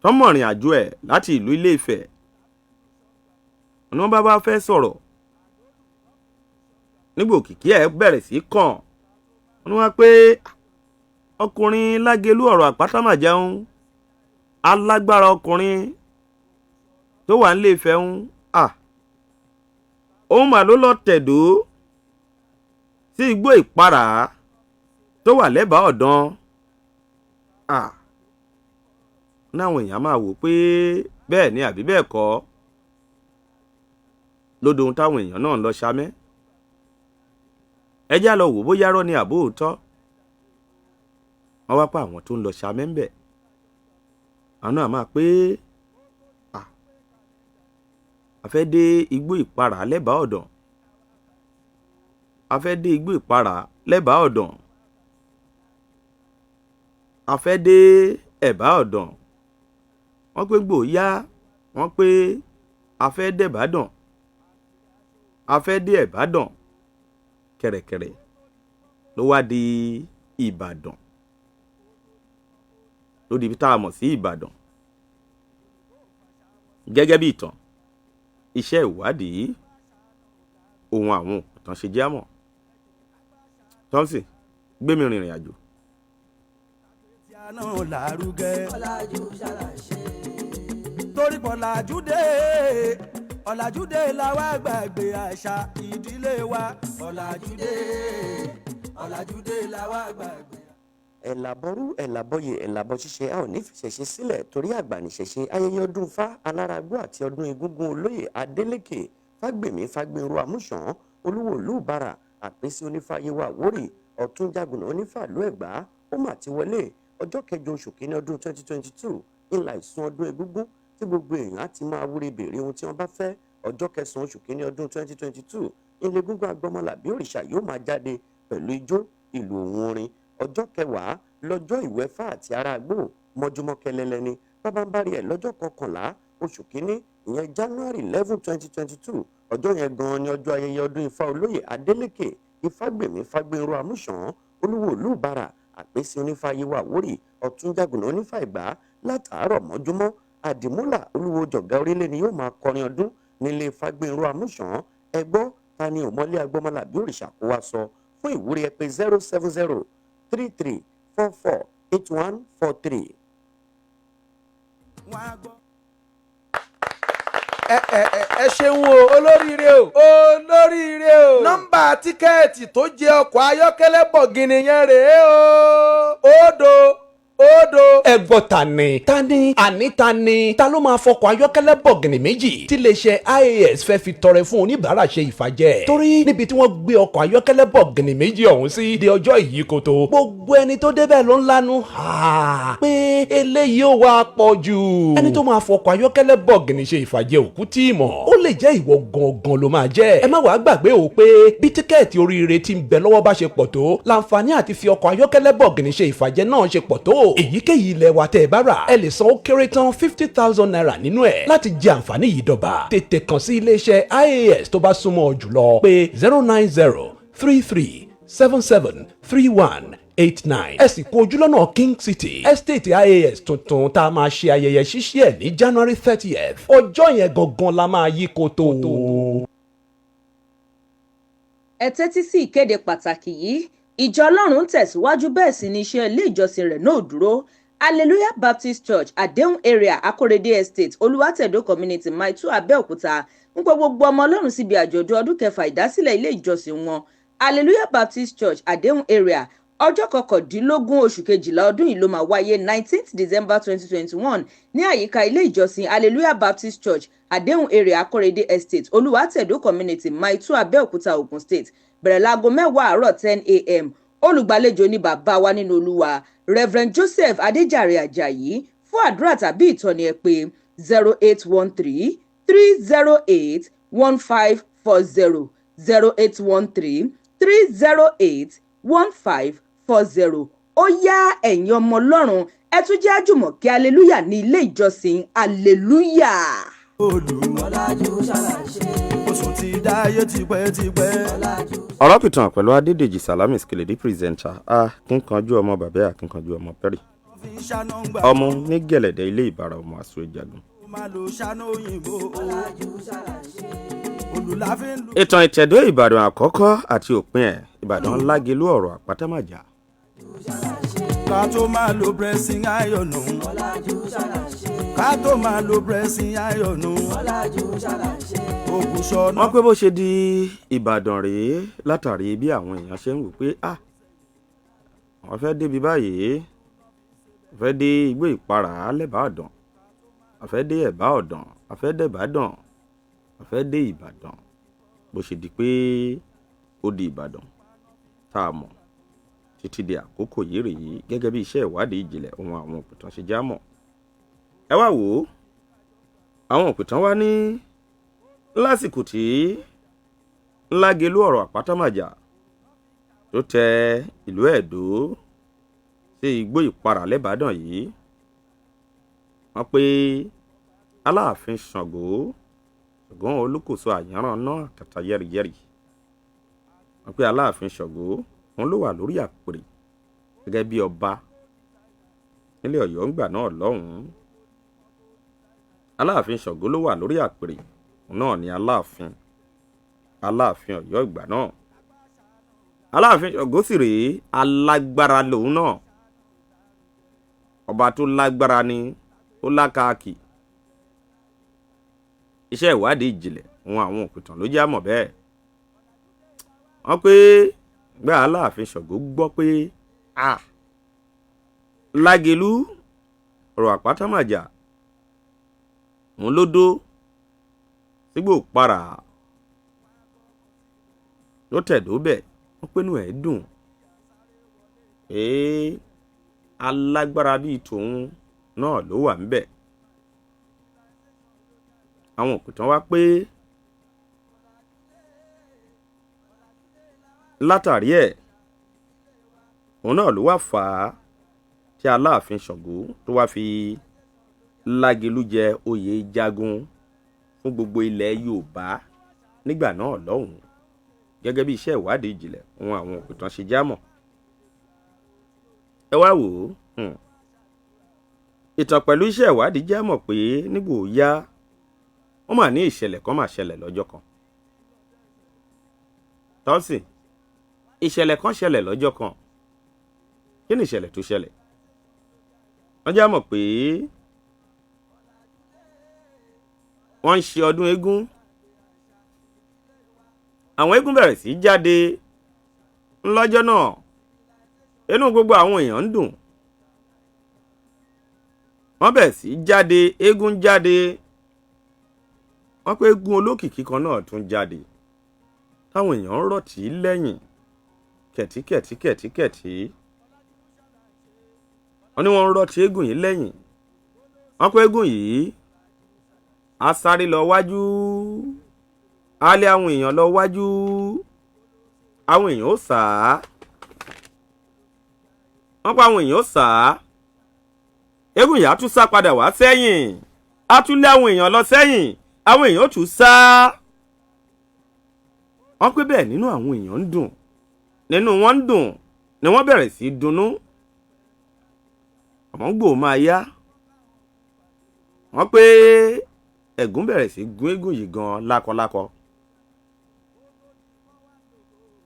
tọ́mọ̀rìn àjò ẹ̀ láti ìlú Ilé Ifẹ̀, ni wọ́n bá wá fẹ́ sọ̀rọ̀ nígbà òkìkí ẹ̀ bẹ̀rẹ̀ sí kàn, wọ́n ní wọ́n pé ọkùnrin Lágelú ọ̀rọ̀ àpátámàjà ń alágbára ọkùnrin tó wà nílé Ifẹ̀ ń à òun mà ló lọ tẹ̀dó sí igbó ìparà tó wà lẹ́bàá ọ̀dàn à. Náwọn èèyàn máa wò pé bẹ́ẹ̀ ni àbí bẹ́ẹ̀ kọ́ lódò ohun táwọn èèyàn náà ń lọ ṣamẹ́. Ẹ já lọ wò bóyá rọ́ ni àbó òótọ́. Wọ́n wá pa àwọn tó ń lọ ṣamẹ́ ń bẹ̀, àwọn náà máa pé a fẹ́ dé igbó ìparà lẹ́bàá ọ̀dàn, a fẹ́ dé igbó ìparà lẹ́bàá ọ̀dàn, a fẹ́ dé ẹ̀bá ọ̀dàn. Wọ́n pé gbòóyá, wọ́n pé a fẹ́ dẹ̀bàdàn, a fẹ́ dé ẹ̀bàdàn. Kẹ̀rẹ̀kẹ̀rẹ̀ ló wá di Ìbàdàn, ló di ibi tá a mọ̀ sí Ìbàdàn. Gẹ́gẹ́ bí ìtàn, iṣẹ́ ìwádìí ohun àwọn òkùtàn ṣe jẹ́ àmọ̀. Thompson gbé mi rìnrìn àjò. Náà lárugẹ. Ọ̀làjú ṣàlàṣe. Torí pọ̀ ọ̀làjú dé, ọ̀làjú dé la wá gbàgbé àṣà ìdílé wa. Ọ̀làjú dé, ọ̀làjú dé la wá gbàgbé. Ẹ̀làbọ̀rú, ẹ̀làbọ̀yè, ẹ̀làbọ̀ ṣíṣe, a ò ní fìṣẹ̀ṣe sílẹ̀ torí àgbà níṣẹ̀ṣe. Ayẹyẹ ọdún Fá alárágbó àti ọdún egúngún olóyè Adélékè Fágbèmí Fágbénró Amúsàn, olúwo ìlú Ìbàrà, àpèsè onífàyèwà Àwórì, ọ̀tún jagunà onífàlú Ẹ̀gbá, ó mà ti wọlé. Ọjọ́ 8 oṣù kínní ọdún 2022 ńlá ìsun ọdún egúngún tí gbogbo èèyàn á ti máa wúre béèrè ohun tí wọ́n bá fẹ́. Ọjọ́ 9 oṣù kínní ọdún 2022 ilé egúngún agbọmọlàbí òrìṣà yóò máa jáde pẹ̀lú ijó, ìlú òun orin. Ọjọ́ 10 lọ́jọ́ ìwẹ̀fà àti aráàgbò mọ́júmọ́ kẹlẹ́lẹ́ ni pábánbárì ẹ̀. Lọ́jọ́ 11 oṣù kínní, ìyẹn January 11, 2022, ọjọ́ yẹn gan-an ni ọjọ́ ayẹyẹ ọdún Ifá olóyè Adélékè Ifágbèmí Fágbénró Amúsàn, olúwo ìlú Ìbàrà, àpèsè onífàyèwà Àwórì, ọ̀túnjàgùnà onífà Ẹ̀gbá, látàárọ̀ mọ́júmọ́. Àdìmúlà olúwo jọ̀gá orílẹ̀ ni yóò máa kọrin ọdún nílé Fágbénró Amúsàn. Ẹgbọ́ ta ni òmọ́lé agbọ́mọlàbí òrìṣà kó wá sọ fún ìwúrí. Ẹ pé 07033448143. Wọ́n á gbọ́. Ẹ ẹ ẹ ẹ ṣeun o, olóríire o, olóríire o. Nọ́mbà tíkẹ́ẹ̀tì tó jẹ ọkọ̀ ayọ́kẹ́lẹ́ bọ̀gìnì yẹn rèé o: 0 0. Ẹ gbọ́, ta ni, ta ni, àní ta ni, ta ló máa fọkọ̀ ayọ́kẹ́lẹ́ bọ̀gìnì méjì tí iléeṣẹ́ IAS fẹ́ fi tọrẹ fún oníbàárà ṣe ìfàjẹ́? Torí níbi tí wọ́n gbé ọkọ̀ ayọ́kẹ́lẹ́ bọ̀gìnì méjì ọ̀hún sí di ọjọ́ ìyíkoto, gbogbo ẹni tó débẹ̀ ló ń lanu ha pé eléyìí ó wá pọ̀ jù. Ẹni tó máa fọkọ̀ ayọ́kẹ́lẹ́ bọ̀gìnì ṣe ìfàjẹ́ òkú tí ì mọ̀, ó lè jẹ́ ìwọ gangan ló máa jẹ́. Ẹ má wàá gbàgbé o pé bí tíkẹ́ẹ̀tì oríire ti ń bẹ lọ́wọ́ bá ṣe pọ̀ tó, láǹfààní àti fi ọkọ̀ ayọ́kẹ́lẹ́ bọ̀gìnì ṣe ìfàjẹ́ náà ṣe pọ̀ tó. Èyíkéyìí ilẹ̀ wa tẹ́ ẹ bá rà, ẹ lè san ó kéré tán ₦50,000 nínú ẹ̀ láti jẹ àǹfààní yìí dọ́ba. Tètè kàn sí iléeṣẹ́ IAS tó bá súnmọ́ ọ jùlọ pé 09033773189. Ẹ sì kú ojúlọ́nà King City Estate IAS tuntun tá a máa ṣe ayẹyẹ ṣíṣí ẹ̀ ní January 30th. Ọjọ́ yẹn gangan la máa yí koto. Ẹ tẹ́tí sí ìkéde pàtàkì yìí. Ìjọ Ọlọ́run ń tẹ̀síwájú, bẹ́ẹ̀ sì ni iṣẹ́ ilé ìjọsìn rẹ̀ náà ò dúró. Hallelujah Baptist Church, Àdéhùn Area, Akórèdé Estate, Olùwàtẹ̀dó Community, Mile 2, Abẹ́òkúta, ń pe gbogbo ọmọ Ọlọ́run síbi àjọ̀dún ọdún kẹfà ìdásílẹ̀ ilé ìjọsìn wọn, Hallelujah Baptist Church, Àdéhùn Area. Ọjọ́ 19 oṣù kejìlá ọdún yìí ló máa wáyé, 19th December 2021, ní àyíká ilé ìjọsìn Hallelujah Baptist Church, Àdéhùn Area, Akórèdé Estate, Olùwàtẹ̀dó Community, Mile 2, Abẹ́òkúta, Ogun State. Bẹ̀rẹ̀ láago 10 àárọ̀, 10 a.m. Olùgbàlejò ní bàbá wa nínú Olúwa, Reverend Joseph Adéjàre Ajayi. Fún àdúrà tàbí ìtọ́ni, ẹ pè 08133081540, 08133081540. Ó yá, ẹ̀yin ọmọ Ọlọ́run, ẹ tún jẹ́ àjùmọ̀ kí hallelujah ní ilé ìjọsìn Hallelujah. Ọ̀làjú ṣàlàṣe. Oṣù ti dáyé tipẹ́tipẹ́. Ọ̀rọ̀ pìtàn pẹ̀lú Adédèjì Salami Skeledi, presenter. Akínkanjú ọmọ bàbá, akínkanjú ọmọ pẹ́rì, ọmọ ní gẹ̀lẹ̀dẹ̀ ilé Ìbára, ọmọ àṣọ ìjagun. Máa lo ṣáná òyìnbó. Ọ̀làjú ṣàlàṣe. Olùlàfin lu. Ìtàn ìtẹ̀dó Ìbàdàn àkọ́kọ́ àti òpin ẹ̀, Ìbàdàn Lágelú, ọ̀rọ̀ àpátámàjà. Ká tó máa lo pressing iron. Ọ̀làjú ṣàlàṣe. Ká tó máa lo pressing iron. Ọ̀làjú ṣàlàṣe. Ògùn ṣọ̀nà. Wọ́n pé bó ṣe di Ìbàdàn rèé, látàrí bí àwọn èèyàn ṣe ń wò pé ah, wọ́n fẹ́ débi báyìí, wọ́n fẹ́ dé Igbó Ìparà lẹ́bàá ọ̀dàn, wọ́n fẹ́ dé Ẹ̀bá Ọ̀dàn, wọ́n fẹ́ dé Ìbàdàn, wọ́n fẹ́ dé Ìbàdàn. Bó ṣe di pé ó di Ìbàdàn tá a mọ̀ títí di àkókò yìí rèé, gẹ́gẹ́ bí iṣẹ́ ìwádìí ìjìnlẹ̀ ohun àwọn òpìtàn ṣe já mọ̀. Ẹ wá wò ó, àwọn òpìtàn wá ní lásìkò tí Lágelú ọ̀rọ̀ àpátámàjà tó tẹ ìlú Ẹ̀dó sí Igbó Ìparà lẹ́bàdàn yìí, wọ́n pé Aláàfin Ṣàngó, Ṣàngó Olúkòso àyànràn náà kàtà yẹ́rìyẹ́rì, wọ́n pé Aláàfin Ṣàngó òun ló wà lórí àpèrè gẹ́gẹ́ bí ọba nílẹ̀ Ọ̀yọ́ ńgbà náà lọ́hùn-ún. Aláàfin Ṣàngó ló wà lórí àpèrè, òun náà ni Aláàfin Ọ̀yọ́ ìgbà náà. Aláàfin Ṣàngó sì rèé, alágbára lòun náà, ọba tó lágbára ni, ó lákàkì. Iṣẹ́ ìwádìí ìjìnlẹ̀ òun àwọn òpìtàn ló já mọ̀ bẹ́ẹ̀. Wọ́n pé gbé Aláàfin Ṣàngó gbọ́ pé a Lágelú ọ̀rọ̀ àpátámàjà òun ló dó sígbò para ló tẹ̀dó bẹ̀, wọ́n pinnu ẹ̀ dùn pé alágbára bíi tòun náà ló wà ńbẹ̀. Àwọn òpìtàn wá pé látàrí ẹ̀, òun náà ló wá fà á tí Aláàfin Ṣàngó tó wá fi Lágelú jẹ oyè jagun fún gbogbo ilẹ̀ Yorùbá nígbà náà lọ́hùn-ún, gẹ́gẹ́ bí iṣẹ́ ìwádìí ìjìnlẹ̀ ohun àwọn òpìtàn ṣe já mọ̀. Ẹ wá wò ó, ìtàn pẹ̀lú iṣẹ́ ìwádìí já mọ̀ pé nígbò yá, wọ́n mà ní ìṣẹ̀lẹ̀ kan mà ṣẹlẹ̀ lọ́jọ́ kan. Tọ́sìn, ìṣẹ̀lẹ̀ kan ṣẹlẹ̀ lọ́jọ́ kan. Kí ni ìṣẹ̀lẹ̀ tó ṣẹlẹ̀? Wọ́n já mọ̀ pé wọ́n ń ṣe ọdún eégún. Àwọn eégún bẹ̀rẹ̀ sí í jáde ńlọ́jọ́ náà. Inú gbogbo àwọn èèyàn ń dùn. Wọ́n bẹ̀rẹ̀ sí í jáde, eégún jáde. Wọ́n pé eégún olókìkí kan náà tún jáde táwọn èèyàn ń rọ̀ tí lẹ́yìn kẹ̀tíkẹ̀tíkẹ̀tíkẹ̀tí. Wọ́n ní wọ́n ń rọ̀ tí eégún yìí lẹ́yìn. Wọ́n pé eégún yìí á sáré lọ wájú, á lé àwọn èèyàn lọ wájú, àwọn èèyàn ó sà á. Wọ́n pa àwọn èèyàn ó sà á. Eégún yìí á tún sá padà wá sẹ́yìn, á tún lé àwọn èèyàn lọ sẹ́yìn, àwọn èèyàn ó tún sá. Wọ́n pé bẹ́ẹ̀ nínú àwọn èèyàn ń dùn, nínú wọn ń dùn ni wọ́n bẹ̀rẹ̀ sí í dunnú. Àmọ́ gbò máa yá, wọ́n pé ẹ̀gún bẹ̀rẹ̀ sí í gún eégún yìí gan lákọlákọ.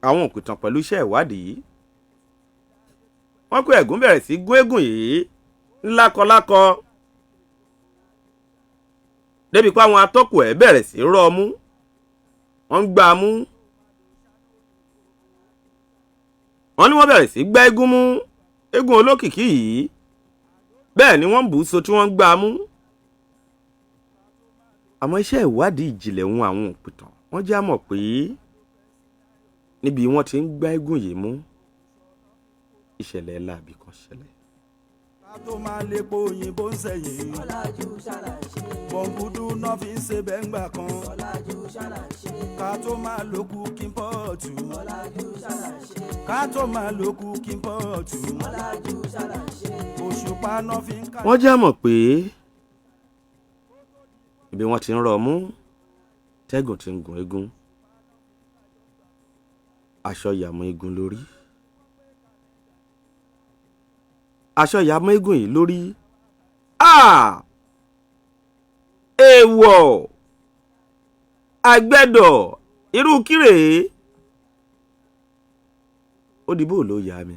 Àwọn òpìtàn pẹ̀lú iṣẹ́ ìwádìí, wọ́n pé ẹ̀gún bẹ̀rẹ̀ sí í gún eégún yìí lákọlákọ débi pé àwọn atọ́kùn ẹ̀ bẹ̀rẹ̀ sí í rọ́ ọmú, wọ́n ń gbá a mú. Wọ́n ní wọ́n bẹ̀rẹ̀ sí í gbá eégún mú, eégún olókìkí yìí, bẹ́ẹ̀ ni wọ́n ń bù ú so tí wọ́n ń gbá a mú. Àmọ́ iṣẹ́ ìwádìí ìjìnlẹ̀ ohun àwọn òpìtàn wọ́n já mọ̀ pé níbi wọ́n ti ń gbá eégún yìí mú, ìṣẹ̀lẹ̀ láabi kan ṣẹlẹ̀. Ká tó máa lépo òyìnbó ń sẹ̀yìn. Ọ̀làjú ṣàlàṣe. Bọ̀ǹgùdù náà fi ń ṣe bẹ́ńgbà kan. Ọ̀làjú ṣàlàṣe. Ká tó máa lo cooking pot. Ọ̀làjú ṣàlàṣe. Ká tó máa lo cooking pot. Ọ̀làjú ṣàlàṣe. Òṣùpá náà fi ń ká. Wọ́n já mọ̀ pé ibi wọ́n ti ń rọ ọmú, tẹ́gùn ti ń gun eégún, aṣọ ìyàmú eégún lórí, aṣọ ìyàmú eégún yìí lórí. Ah! Èèwọ̀ àgbẹ̀dọ̀ irú kírè ó di bó ló yá mi.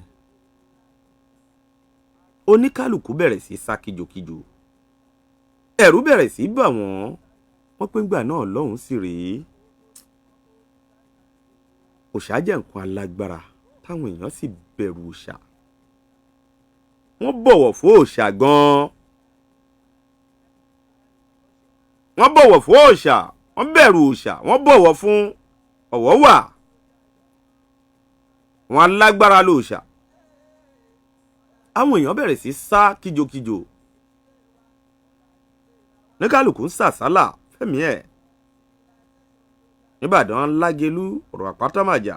Oníkálukú bẹ̀rẹ̀ sí sá kíjokíjo, ẹ̀rù bẹ̀rẹ̀ sí bà wọ́n. Wọ́n pé ńgbà náà lọ́hùn sí rèé, òòṣà jẹ́ nǹkan alágbára táwọn èèyàn sì bẹ̀rù òòṣà, wọ́n bọ̀wọ̀ fún òòṣà gan-an, wọ́n bọ̀wọ̀ fún òòṣà, wọ́n bẹ̀rù òòṣà, wọ́n bọ̀wọ̀ fún ọ̀wọ̀ wà, wọn alágbára lòòṣà. Àwọn èèyàn bẹ̀rẹ̀ sí sá kíjokíjo, níkàlùkù ń sàsálà fẹ́mi ẹ̀. Níbàdàn lágelú ọ̀rọ̀ àpátámàjà,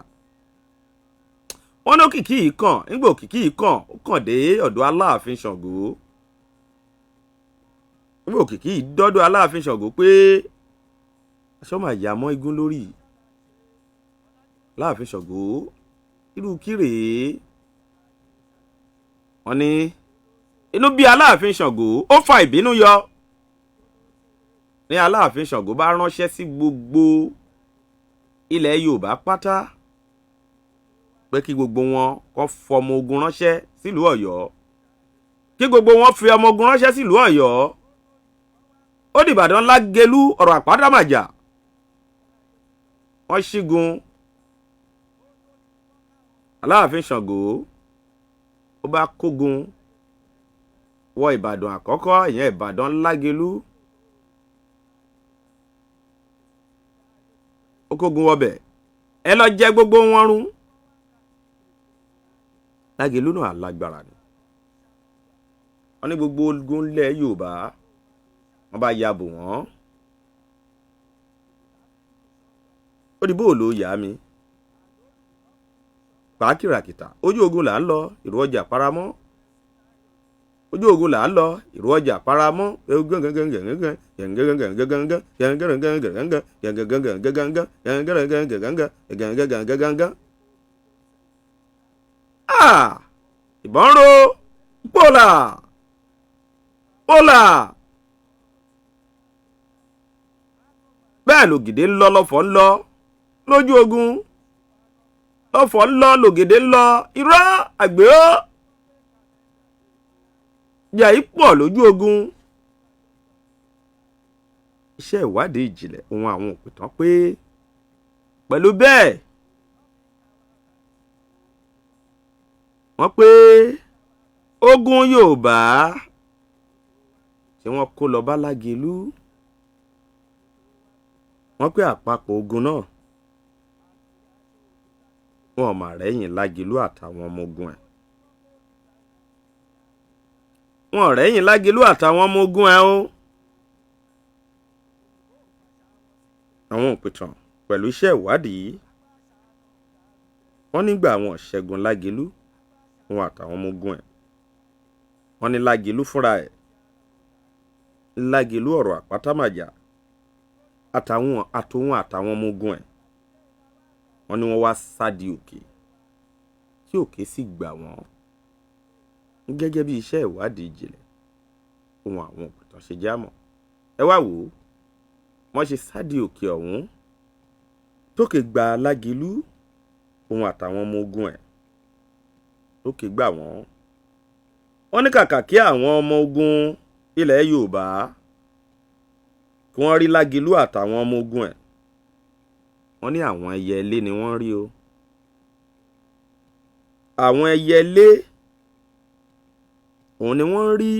wọ́n ní òkìkí yìí kàn, nígbà òkìkí yìí kàn, ó kàn dé ọ̀dọ̀ Aláàfin Ṣàngó. Nígbà òkìkí yìí dọ́dọ̀ Aláàfin Ṣàngó pé aṣọ máa yà mọ́ igun lórí Aláàfin Ṣàngó, irú kí rèé? Wọ́n ní inú bí Aláàfin Ṣàngó, ó fa ìbínú yọ. Ní Aláàfin Ṣàngó bá ránṣẹ́ sí gbogbo ilẹ̀ Yorùbá pátá pé kí gbogbo wọn kó fọmọ ogun ránṣẹ́ sílùú Ọ̀yọ́, kí gbogbo wọn fi ọmọ ogun ránṣẹ́ sílùú Ọ̀yọ́. Ó dìbàdàn lágelú ọ̀rọ̀ àpádámàjà, wọ́n ṣígun Aláàfin Ṣàngó, ó bá kógun wọ Ìbàdàn àkọ́kọ́, ìyẹn Ìbàdàn lágelú. Ó kógun wọbẹ̀, ẹ lọ jẹ gbogbo wọn run. Lágelú náà lágbára ni. Wọ́n ní gbogbo ogun ńlẹ̀ Yorùbá wọ́n bá ya bò wọ́n. Ó di bóòlù yá mi pàákìràkìtà, ojú ogun là ń lọ, ìrù ọjà paramọ́, ojú ogun là ń lọ, ìrù ọjà paramọ́. Ìbọn ro pọ́là pọ́là, bẹ́ẹ̀ lògìdè ń lọ, lọ́fọ̀ ń lọ lójú ogun, lọ́fọ̀ ń lọ, lògìdè ń lọ, irọ́ àgbẹ̀ ó ìjà yìí pọ̀ lójú ogun. Iṣẹ́ ìwádìí ìjìnlẹ̀ ohun àwọn òpìtàn pé pẹ̀lú bẹ́ẹ̀ wọ́n pé ogun Yorùbá tí wọ́n kó lọ bá Lágelú, wọ́n pé àpapọ̀ ogun náà wọn ò mà rẹ́yìn Lágelú àtàwọn ọmọ ogun ẹ̀, wọn ò rẹ́yìn Lágelú àtàwọn ọmọ ogun ẹ̀ o. Àwọn òpìtàn pẹ̀lú iṣẹ́ ìwádìí wọ́n nígbà àwọn ṣẹ́gun Lágelú wọn àtàwọn ọmọ ogun ẹ̀, wọ́n ní Lágelú fúnra ẹ̀ Lágelú ọ̀rọ̀ àpátámàjà àtàwọn àtòun àtàwọn ọmọ ogun ẹ̀, wọ́n ní wọ́n wá sádi òkè, tí òkè sì gbà wọ́n. Gẹ́gẹ́ bí iṣẹ́ ìwádìí ìjìnlẹ̀ ohun àwọn òpìtàn ṣe já mọ̀, ẹ wá wò ó, wọ́n ṣe sádi òkè ọ̀hún tókè gba Lágelú, òun àtàwọn ọmọ ogun ẹ̀, tókè gbà wọ́n. Wọ́n ní kàkà kí àwọn ọmọ ogun ilẹ̀ Yorùbá kí wọ́n rí Lágelú àtàwọn ọmọ ogun ẹ̀, wọ́n ní àwọn ẹyẹ ilé ni wọ́n rí o. Àwọn ẹyẹ ilé òun ni wọ́n rí.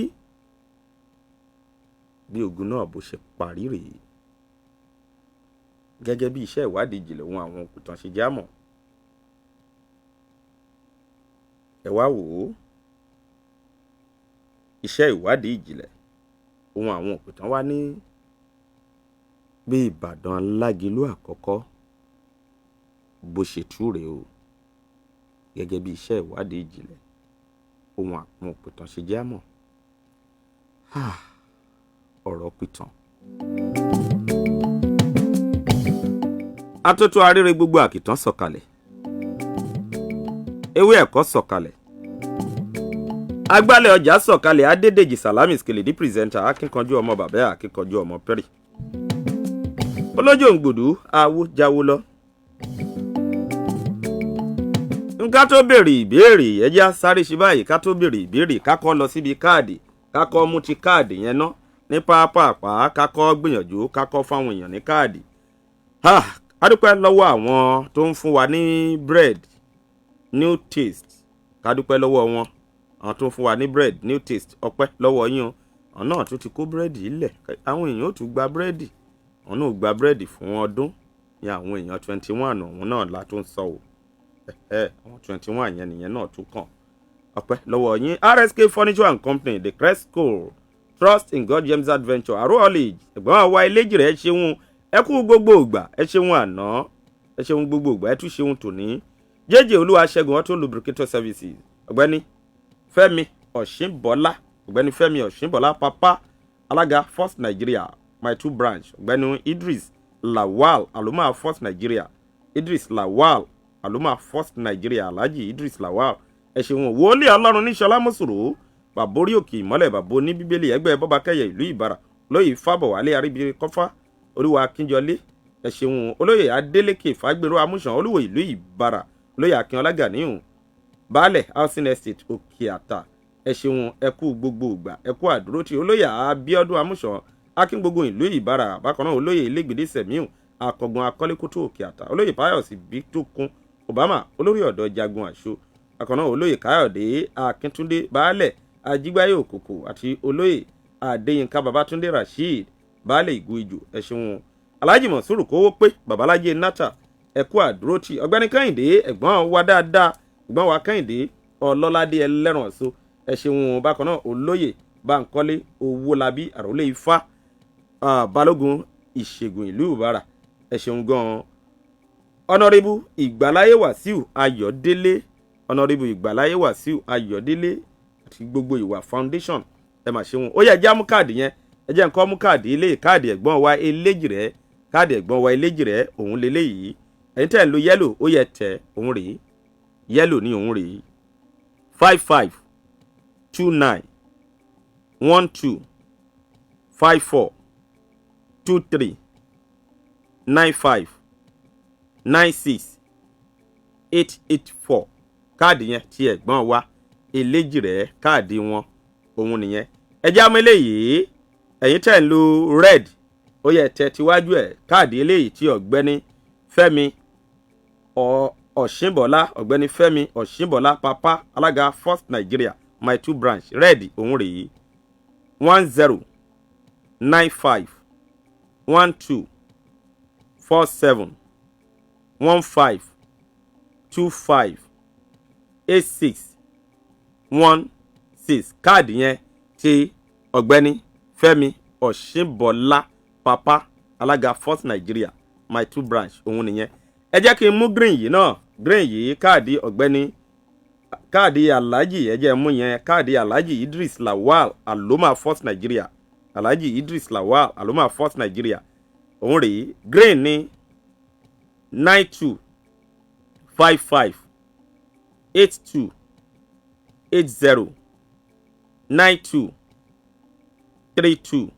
Bí ogun náà bó ṣe parí rèé, gẹ́gẹ́ bí iṣẹ́ ìwádìí ìjìnlẹ̀ ohun àwọn òpìtàn ṣe já mọ̀. Ẹ wá wò ó, iṣẹ́ ìwádìí ìjìnlẹ̀ ohun àwọn òpìtàn wá ní bí Ìbàdàn Lágelú àkọ́kọ́ bó ṣe tú rèé o, gẹ́gẹ́ bí iṣẹ́ ìwádìí ìjìnlẹ̀ ohun àwọn òpìtàn ṣe já mọ̀. Ọ̀rọ̀ pìtàn. Atótó arére, gbogbo àkìtàn sọ̀kalẹ̀, ewé ẹ̀kọ́ sọ̀kalẹ̀, agbálẹ̀ ọjà sọ̀kalẹ̀. Adédèjì Salami Skeledi presenter, akínkanjú ọmọ bàbá, akínkanjú ọmọ pẹ́rì, olójó òǹgbòdú awo jáwó lọ. Nká tó béèrè ìbéèrè, ẹjẹ́ á sáré ṣe báyìí. Ká tó béèrè ìbéèrè, ká kọ́ lọ síbi káàdì, ká kọ́ mú ti káàdì yẹn ná ní pápápá, ká kọ́ gbìyànjú ká kọ́ fáwọn èèyàn ní káàdì. A dúpẹ́ lọ́wọ́ àwọn tó ń fún wa ní bread New Taste, ká dúpẹ́ lọ́wọ́ wọn. Àwọn tó ń fún wa ní bread New Taste, ọpẹ́ lọ́wọ́ yín o. Àwọn náà tún ti kó búrẹ́dì lẹ̀, àwọn èèyàn ó tún gba búrẹ́dì, àwọn náà gba búrẹ́dì fún ọdún ní àwọn èèyàn 21 ọ̀hún náà la tó ń sọ o. Àwọn 21 yẹn nìyẹn náà tún kàn. Ọpẹ́ lọ́wọ́ yín. RSK Furniture and Company, The Cresco, Trust in God James Adventure, Aro College, ẹ̀gbọ́n àwa eléjì rẹ̀, ṣeun, ẹ kú gbogbo ìgbà, ẹ ṣeun àná, ẹ ṣeun gbogbo ìgbà, ẹ tún ṣeun tòní. Jẹ́jẹ́ Olúwaṣẹ́gun Auto Lubricator Services, Ọ̀gbẹ́ni Fẹ́mi Ọ̀ṣínbọ́lá, Ọ̀gbẹ́ni Fẹ́mi Ọ̀ṣínbọ́lá Papa, alága First Nigeria My Two Branch, Ọ̀gbẹ́ni Idris Lawal Aluma First Nigeria, Idris Lawal Aluma First Nigeria, Alhaji Idris Lawal, ẹ ṣeun. Wòlíì Ọlọ́run níṣọlá mọ́sùrù, bàbá orí òkè ìmọ́lẹ̀, bàbá oní bíbélì, ẹgbẹ́ bọ́bakẹ́yẹ ìlú Ìbàrà, lóyè Fábọ̀wálé Aríbírí Kọ́fá, Olúwa Akínjọlé, ẹ ṣeun. Olóyè Adélékè Fágbèrò Amúsàn, Olúwo ìlú Ìbàrà, olóyè Akínọlá Ganiyu, Baálẹ̀ Housing Estate Òkè Àtà, ẹ ṣeun, ẹ kú gbogbo ìgbà, ẹ kú àdúrótì. Olóyè Abíọ́dún Amúsàn, akíngbogbo ìlú Ìbàrà. Bákan náà, olóyè Ilégbèdé Sẹ̀míù, Akọ̀gbọ̀n Akọ́lékótó Òkè Àtà, olóyè Páyọ̀sì Bítókun Obama, olórí ọ̀dọ́ Jagun Àṣọ. Bákan náà, olóyè Káyọ̀dé Akíntúndé, Baálẹ̀ Ajígbáyé Òkòkò, àti olóyè Adéyínká Babátúndé Rasheed, Baálẹ̀ Ìgò Ìjò, ẹ ṣeun. Alhaji Mọ̀súrù Kówó Pé, Babalájé Nata, ẹ kú àdúrótì. Ọ̀gbẹ́ni Kẹ́hìndé, ẹ̀gbọ́n wa dáadáa, ẹ̀gbọ́n wa Kẹ́hìndé Ọlọ́ládé Ẹlẹ́rùn Ọ̀ṣọ́, ẹ ṣeun. Bákan náà, olóyè Bánkọ́lé Owólabí, Àròlé Ifá, Balógun Ìṣègùn ìlú Ìbàrà, ẹ ṣeun gan-an. Honourable Ìgbàláyé Wàsíù Ayọ̀délé, Honourable Ìgbàláyé Wàsíù Ayọ̀délé àti gbogbo Ìwà Foundation, ẹ mà ṣeun. Ó yẹ jẹ́ mú káàdì yẹn, ẹ jẹ́ nǹkan mú káàdì ilé, káàdì ẹ̀gbọ́n wa eléjìrẹ́, káàdì ẹ̀gbọ́n wa eléjìrẹ́ òun lélẹ́yìí. Ẹ̀yin tẹ́ ẹ̀ ń lo yellow, ó yẹ tẹ̀ òun rèé, yellow ní òun rèé: 55291254239596 884. Káàdì yẹn tí ẹ̀gbọ́n wa eléjìrẹ́, káàdì wọn òun nìyẹn. Ẹ já mọ́ eléyìí. Ẹ̀yin tẹ́ ń lo red, ó yẹ tẹ tiwájú ẹ̀. Káàdì eléyìí tí Ọ̀gbẹ́ni Fẹ́mi Ọ̀ṣínbọ̀lá, Ọ̀gbẹ́ni Fẹ́mi Ọ̀ṣínbọ̀lá Papa, alága First Nigeria My Two Branch, red òun rèé: 1095124715258616. Káàdì yẹn tí Ọ̀gbẹ́ni Fẹ́mi Ọ̀ṣínbọ̀lá Papa, alága First Nigeria My Two Branch, òun nìyẹn. Ẹ jẹ́ kí n mú green yìí náà, green yìí, káàdì ọ̀gbẹ́ni, káàdì Alhaji, ẹ jẹ́ mú yẹn, káàdì Alhaji Idris Lawal Aloma First Nigeria. Alhaji Idris Lawal, Aluma First Nigeria, òun rèé. Green ní 92 55 82 80 92 32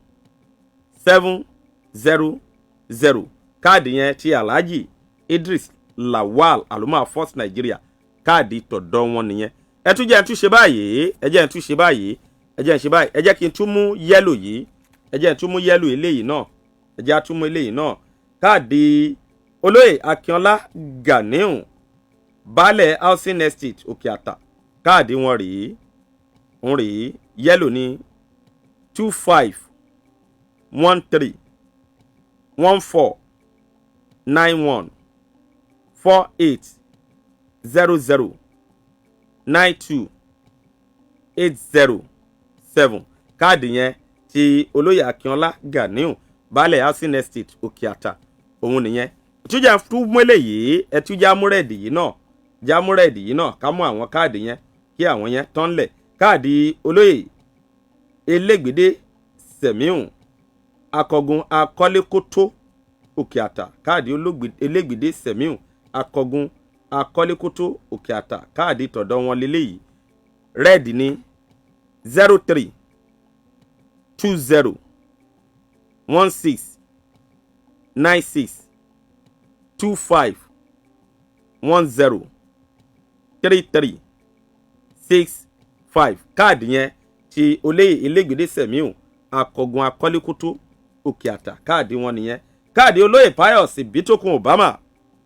700. Káàdì yẹn ti Alhaji Idris Lawal, Aluma First Nigeria, káàdì tọ̀dọ̀ wọn nìyẹn. Ẹ tún jẹ́ n tún ṣe báyìí, ẹ jẹ́ n tún ṣe báyìí, ẹ jẹ́ n ṣe báyìí, ẹ jẹ́ kí n tún mú yellow yìí, ẹ jẹ́ n tún mú yellow eléyìí náà, ẹ jẹ́ á tún mú eléyìí náà. Káàdì olóyè Akínọlá Ganiu, Baálẹ̀ Housing Estate, Òkè Àtà, káàdì wọn rèé, òun rèé. Yellow ní 25 13 14 91 48 00 92 80 7. Káàdì yẹn ti olóyè Akínọlá Ganiu, Baálẹ̀ Housing Estate, Òkè Àtà, òun nìyẹn. Ìtújà tún mú eléyìí, ẹtújà múrẹ́ẹ̀dì yìí náà, já múrẹ́ẹ̀dì yìí náà, ká mú àwọn káàdì yẹn kí àwọn yẹn tán lẹ̀. Káàdì olóyè Elégbèdé Sẹ̀míhùn, Akọgun Akọ́lékótó, Òkè Àtà, káàdì Elégbèdé Sẹ̀míhùn, Akọgun Akọ́lékótó, Òkè Àtà, káàdì tọ̀dọ̀ wọn leléyìí. Rẹ́ẹ̀dì ní 03 20 16 96 25 10 33 65. Káàdì yẹn ti olóyè Elégbèdé Sẹ̀míhùn, Akọgun Akọ́lékótó, Òkè Àtà, káàdì wọn nìyẹn. Káàdì olóyè Pius Ìbítòkun Obama,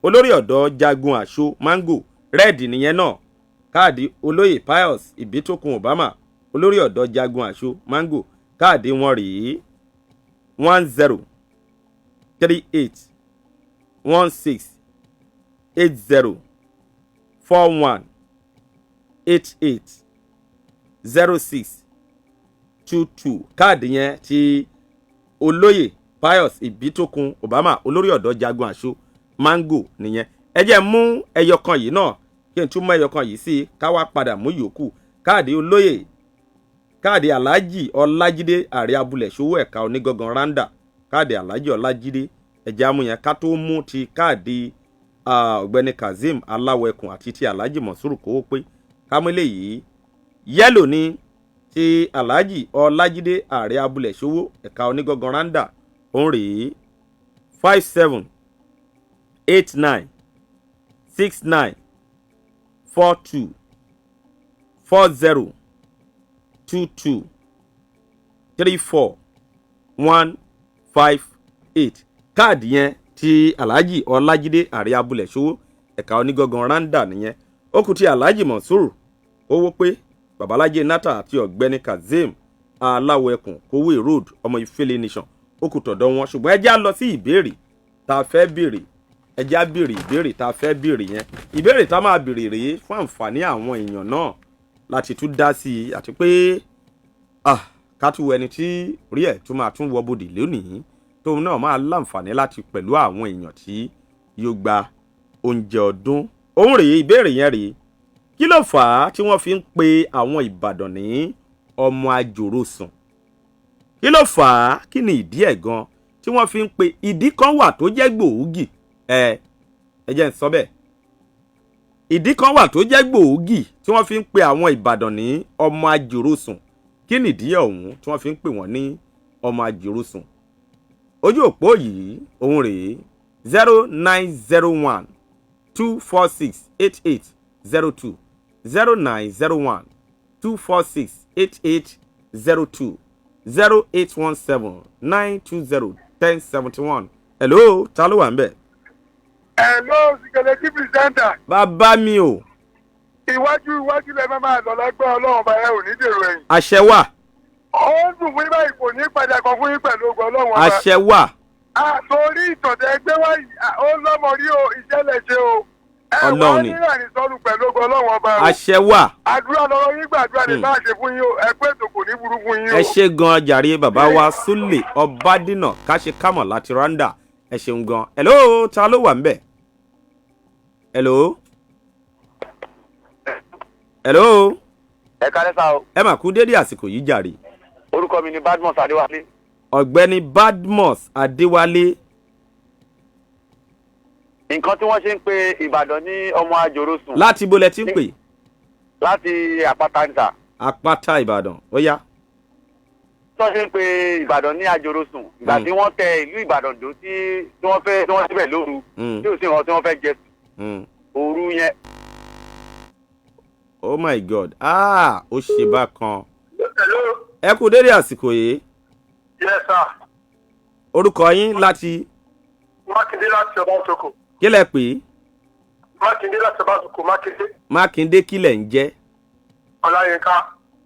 olórí ọ̀dọ́ Jagun Àṣọ Mango, rẹ́ẹ̀dì nìyẹn náà. Káàdì olóyè Pius Ìbítòkun Obama, olórí ọ̀dọ́ Jagun Àṣọ Mango, káàdì wọn rèé: 10 38 16 80 41 88 06 22. Káàdì yẹn ti olóyè Pius Ìbítòkun Obama, olórí ọ̀dọ́ Jagun Àṣọ Mango nìyẹn. Ẹ jẹ́ mú ẹyọ kan yìí náà, kí n tún mú ẹyọ kan yìí sí i, ká wá padà mú yòókù. Káàdì olóyè, káàdì Alhaji Ọlájídé, ààrẹ abúlé ṣòwò ẹ̀ka onígangan randa, káàdì Alhaji Ọlájídé, ẹ̀jẹ̀ amúyẹn ká tó mú ti káàdì ọ̀gbẹ́ni Kazeem Aláwẹ̀kùn àti ti Alhaji Mọ̀súrù kówó pé kámẹ́lẹ̀ yìí. Yellow ní ti Alhaji Ọlájídé, ààrẹ abúlé ṣòwò ẹ̀ka onígangan randa, òun rèé: 57 89 69 42 40 22 34 1 5 8. Káàdì yẹn ti Alhaji Ọlájídé, ààrẹ abúlé ṣòwò ẹ̀ka onígangan randa nìyẹn. Ó kù ti Alhaji Mọ̀súrù owó pé, Babalájé Nata àti ọ̀gbẹ́ni Kazeem Aláwọ̀ Ẹkùn, Kówé Road, ọmọ Ìfẹ́lẹ̀ Nation, ó kù tọ̀dọ̀ wọn. Ṣùgbọ́n ẹ já lọ sí ìbéèrè tá a fẹ́ béèrè, ẹ já béèrè ìbéèrè tá a fẹ́ béèrè yẹn. Ìbéèrè tá a máa béèrè rèé fún àǹfààní àwọn èèyàn náà láti tún dá sí i, àti pé ká tún wo ẹni tí rí ẹ̀ tún máa tún wọ bodè lónìí, tóun náà máa láǹfààní láti pẹ̀lú àwọn èèyàn tí yóò gba oúnjẹ ọdún. Òun rèé, ìbéèrè yẹn rèé: kí ló fà á tí wọ́n fi ń pe àwọn Ìbàdàn ní ọmọ àjòròsùn? Kí ló fà á? Kí ni ìdí ẹ̀ gan tí wọ́n fi ń pe? Ìdí kan wà tó jẹ́ gbòógì, ẹ jẹ́ n sọ bẹ́ẹ̀. Ìdí kan wà tó jẹ́ gbòógì tí wọ́n fi ń pe àwọn Ìbàdàn ní ọmọ àjòròsùn. Kí nìdí ọ̀hún tí wọ́n fi ń pè wọ́n ní ọmọ àjòròsùn? Ojú òpó yìí, òun rèé: 0901 246 8802, 0901 246 8802, 0817 920 1071. Hello, ta ló wà ń bẹ̀? Hello, Sikele presenter. Bàbá mi o. Iwájú iwájú lẹ máa lọ lágbára Ọlọ́run bá, ẹ ò ní dèrò ẹ̀yìn. Àṣẹ wà. Ó ń dùn fún yín báyìí, kò ní padà kan fún yín pẹ̀lú ogun Ọlọ́run ọba. Àṣẹ wà. Torí ìtọ̀tẹ̀ ẹgbẹ́ wáyé, ó lọ́mọ rí o, ìṣẹ̀lẹ̀ ṣe o. Ẹ wá Ọlọ́run ni. ní àrísọ́nù pẹ̀lú ogun Ọlọ́run ọba o. Àṣẹ wà. Àdúrà lọ́rọ̀ yín, gbàdúrà ní bá a ṣe fún yín o, ẹ pé ètò kò ní burú fún yín o. Ẹ ṣe gan jàre, bàbá wa Súlè Ọbádínà káṣe kámọ̀ láti Rwanda, ẹ ṣeun gan. Hello, ta ló wà ń bẹ̀? Hello, hello. Ẹ kálẹ́ sá o. Ẹ mà kú dédé àsìkò yìí jàre. Orúkọ mi ni Badmus Adéwálé. Ọ̀gbẹ́ni Badmus Adéwálé. Nǹkan tí wọ́n ṣe ń pe Ìbàdàn ní ọmọ àjòrò sùn. Láti ibo lẹ ti ń pè? Láti Àpáta ní sà. Àpáta Ìbàdàn, ó yá. Tí wọ́n ṣe ń pe Ìbàdàn ní àjòrò sùn. Ìgbà tí wọ́n tẹ ìlú Ìbàdàn dó tí wọ́n fẹ́ tí wọ́n síbẹ̀ lóru. Tí ò sí nǹkan tí wọ́n fẹ́ jẹ òru yẹn. Oh my God, ah, ó ṣe bákan. Ẹ kú dédé àsìkò yìí. Yes, sir. Orúkọ yín láti? Mákindé láti Ọbánsoko. Kí lẹ pè é? Mákindé láti Ọbánsoko, Mákindé. Mákindé, kílẹ̀ ń jẹ́? Ọláyínká.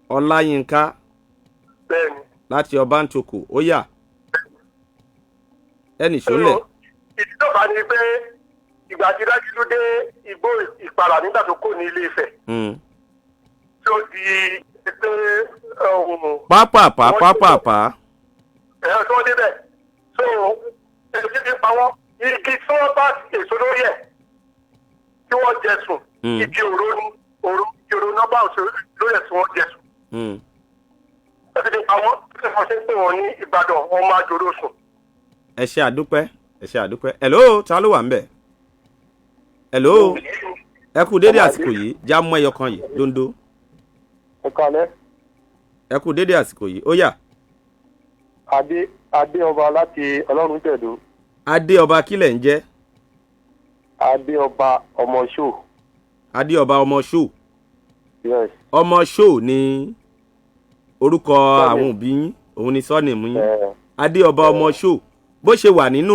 Ọláyínká. Bẹ́ẹ̀ni. Láti Ọbántòkò, ó yá, ẹnì sólẹ̀. Ìdí tó bá ní pé ìgbà tí Dájúdú dé igbó Ìpàrà nígbà tó kò ní Ilé Ifẹ̀ tí ó di pé Pápápá, pápápá. Ẹ̀rọ tí wọ́n débẹ̀, so èyí ti pa wọ́n, igi tí wọ́n bá èso lórí ẹ̀ tí wọ́n jẹ sùn. Igi òró ní òró, igi òró náà bá èso lórí ẹ̀ tí wọ́n jẹ sùn. Ó ti pa wọ́n tí wọ́n ṣe ń pè wọ́n ní Ìbàdàn ọmọ àjòrò sùn. Ẹ ṣe àdúpẹ́, ẹ ṣe àdúpẹ́. Hello, ta ló wà ń bẹ̀? Hello, ẹ kú dédé àsìkò yìí. Já mọ́ ẹyọ kan yìí dondo. Ẹ kalẹ́. Ẹ kú dédé àsìkò yìí, ó yá. Adé, Adé Ọba láti Ọlọ́run Tẹ̀dó. Adé Ọba, kílẹ̀ ń jẹ́? Adé Ọba ọmọ ṣó. Adé Ọba ọmọ ṣó? Yes. Ọmọ ṣó ni orúkọ àwọn òbí yín, òun ni surname yín? Adé Ọba ọmọ ṣó, bó ṣe wà nínú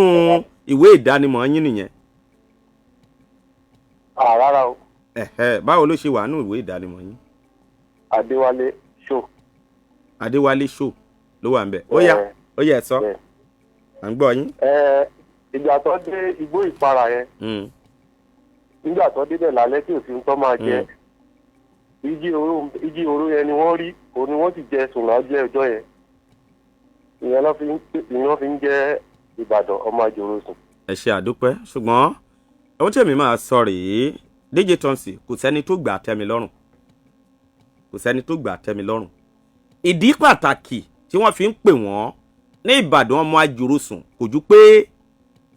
ìwé ìdánimọ̀ yín nìyẹn? À, rárá o. Ẹ̀hẹ́, báwo ló ṣe wà nínú ìwé ìdánimọ̀ yín? Adéwálé ṣó. Adéwálé ṣó ló wà ń bẹ̀. Ó yá, ó yá, ẹ sọ, à ń gbọ́ yín. Ẹ ìgbà tó dé igbó Ìpara yẹn, nígbà tó débẹ̀ lálẹ́ tí òfin tó máa jẹ, igi oró, igi oró yẹn ni wọ́n rí, òun ni wọ́n sì jẹ sùn lálẹ́ ọjọ́ yẹn. Ìyẹn ló fi ń jẹ́ Ìbàdàn ọmọ àjòrò sùn. Ẹ ṣe àdúpẹ́, ṣùgbọ́n ohun tí èmi máa sọ rèé, DJ Thompson, kò sẹ́ni tó gbà tẹ́ mi lọ́rùn, kò sẹ́ni tó gbà tẹ́ mi lọ́rùn. Ìdí pàtàkì tí wọ́n fi ń pè wọ́n ní Ìbàdàn ọmọ àjòròsùn kò ju pé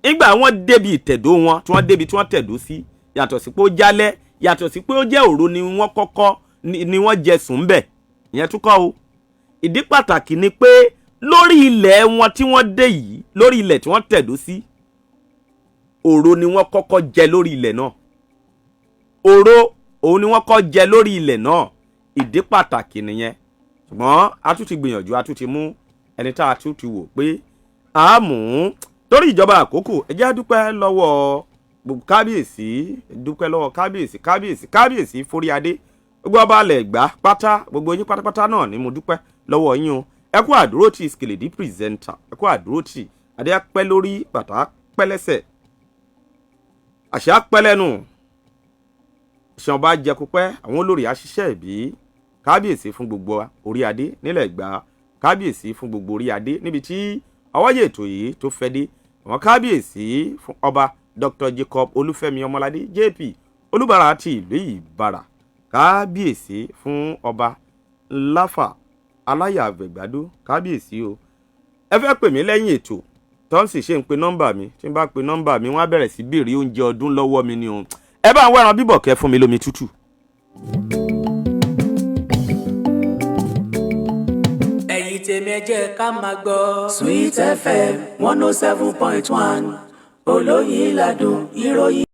nígbà wọ́n débi ìtẹ̀dó wọn, tí wọ́n débi tí wọ́n tẹ̀dó sí, yàtọ̀ sí pé ó jálẹ̀, yàtọ̀ sí pé ó jẹ́ òru ni wọ́n kọ́kọ́ ni wọ́n jẹ sùn ń bẹ̀, ìyẹn tún kọ́ o. Ìdí pàtàkì ni pé lórí ilẹ̀ wọn tí wọ́n dé yìí, lórí ilẹ̀ tí wọ́n tẹ̀dó sí, òro ni wọ́n kọ́kọ́ jẹ lórí ilẹ̀ náà. Òro òun ni wọ́n kọ́ jẹ lórí ilẹ̀ náà. Ìdí pàtàkì nìyẹn. Ṣùgbọ́n a tún ti gbìyànjú, a tún ti mú ẹni tá a tún ti wò pé a mú un torí ìjọba àkókò. Ẹ jẹ́ á dúpẹ́ lọ́wọ́ gbogbo kábíyèsí, dúpẹ́ lọ́wọ́ kábíyèsí, kábíyèsí, kábíyèsí foríadé, gbogbo ọba alẹ̀ gbá pátá, gbogbo yín pátápátá náà ni mo dúpẹ́ lọ́wọ́ yín o. Ẹ kú àdúró tí Skeledu presenter, ẹ kú àdúró tí adé pẹ́ lórí, bàtà pẹ́ lẹ́sẹ̀, àṣà pẹ́ lẹ́nu, ṣàn bá jẹ kópẹ́. Àwọn olórí àṣìṣe ìbí, kábíyèsí fún gbogbo orí adé nílẹ̀ Ẹ̀gbá, kábíyèsí fún gbogbo orí adé níbi tí ọwọ́yẹ̀ ètò yìí tó fẹ́ dé, àwọn kábíyèsí fún ọba Dr. Jacob Olúfẹ́mi Ọmọládé JP, Olúbàrà ti ìlú Ìbàrà, kábíyèsí fún ọba Láfà Aláyà Àgbẹ̀gbádó, kábíyèsí o. Ẹ fẹ́ pè mí lẹ́yìn ètò, tọ́ǹsì ṣe ń pe nọ́mbà mi. Tí n bá pe nọ́mbà mi, wọ́n á bẹ̀rẹ̀ sí béèrè oúnjẹ ọdún lọ́wọ́ mi ni o. Ẹ bá ń wẹ́ran bíbọ̀ kẹ́ fún mi lómi tútù. Ẹ̀yin tèmi, ẹ jẹ́ ká máa gbọ́. Sweet FM 107.1, olóyin ládùn ìròyìn.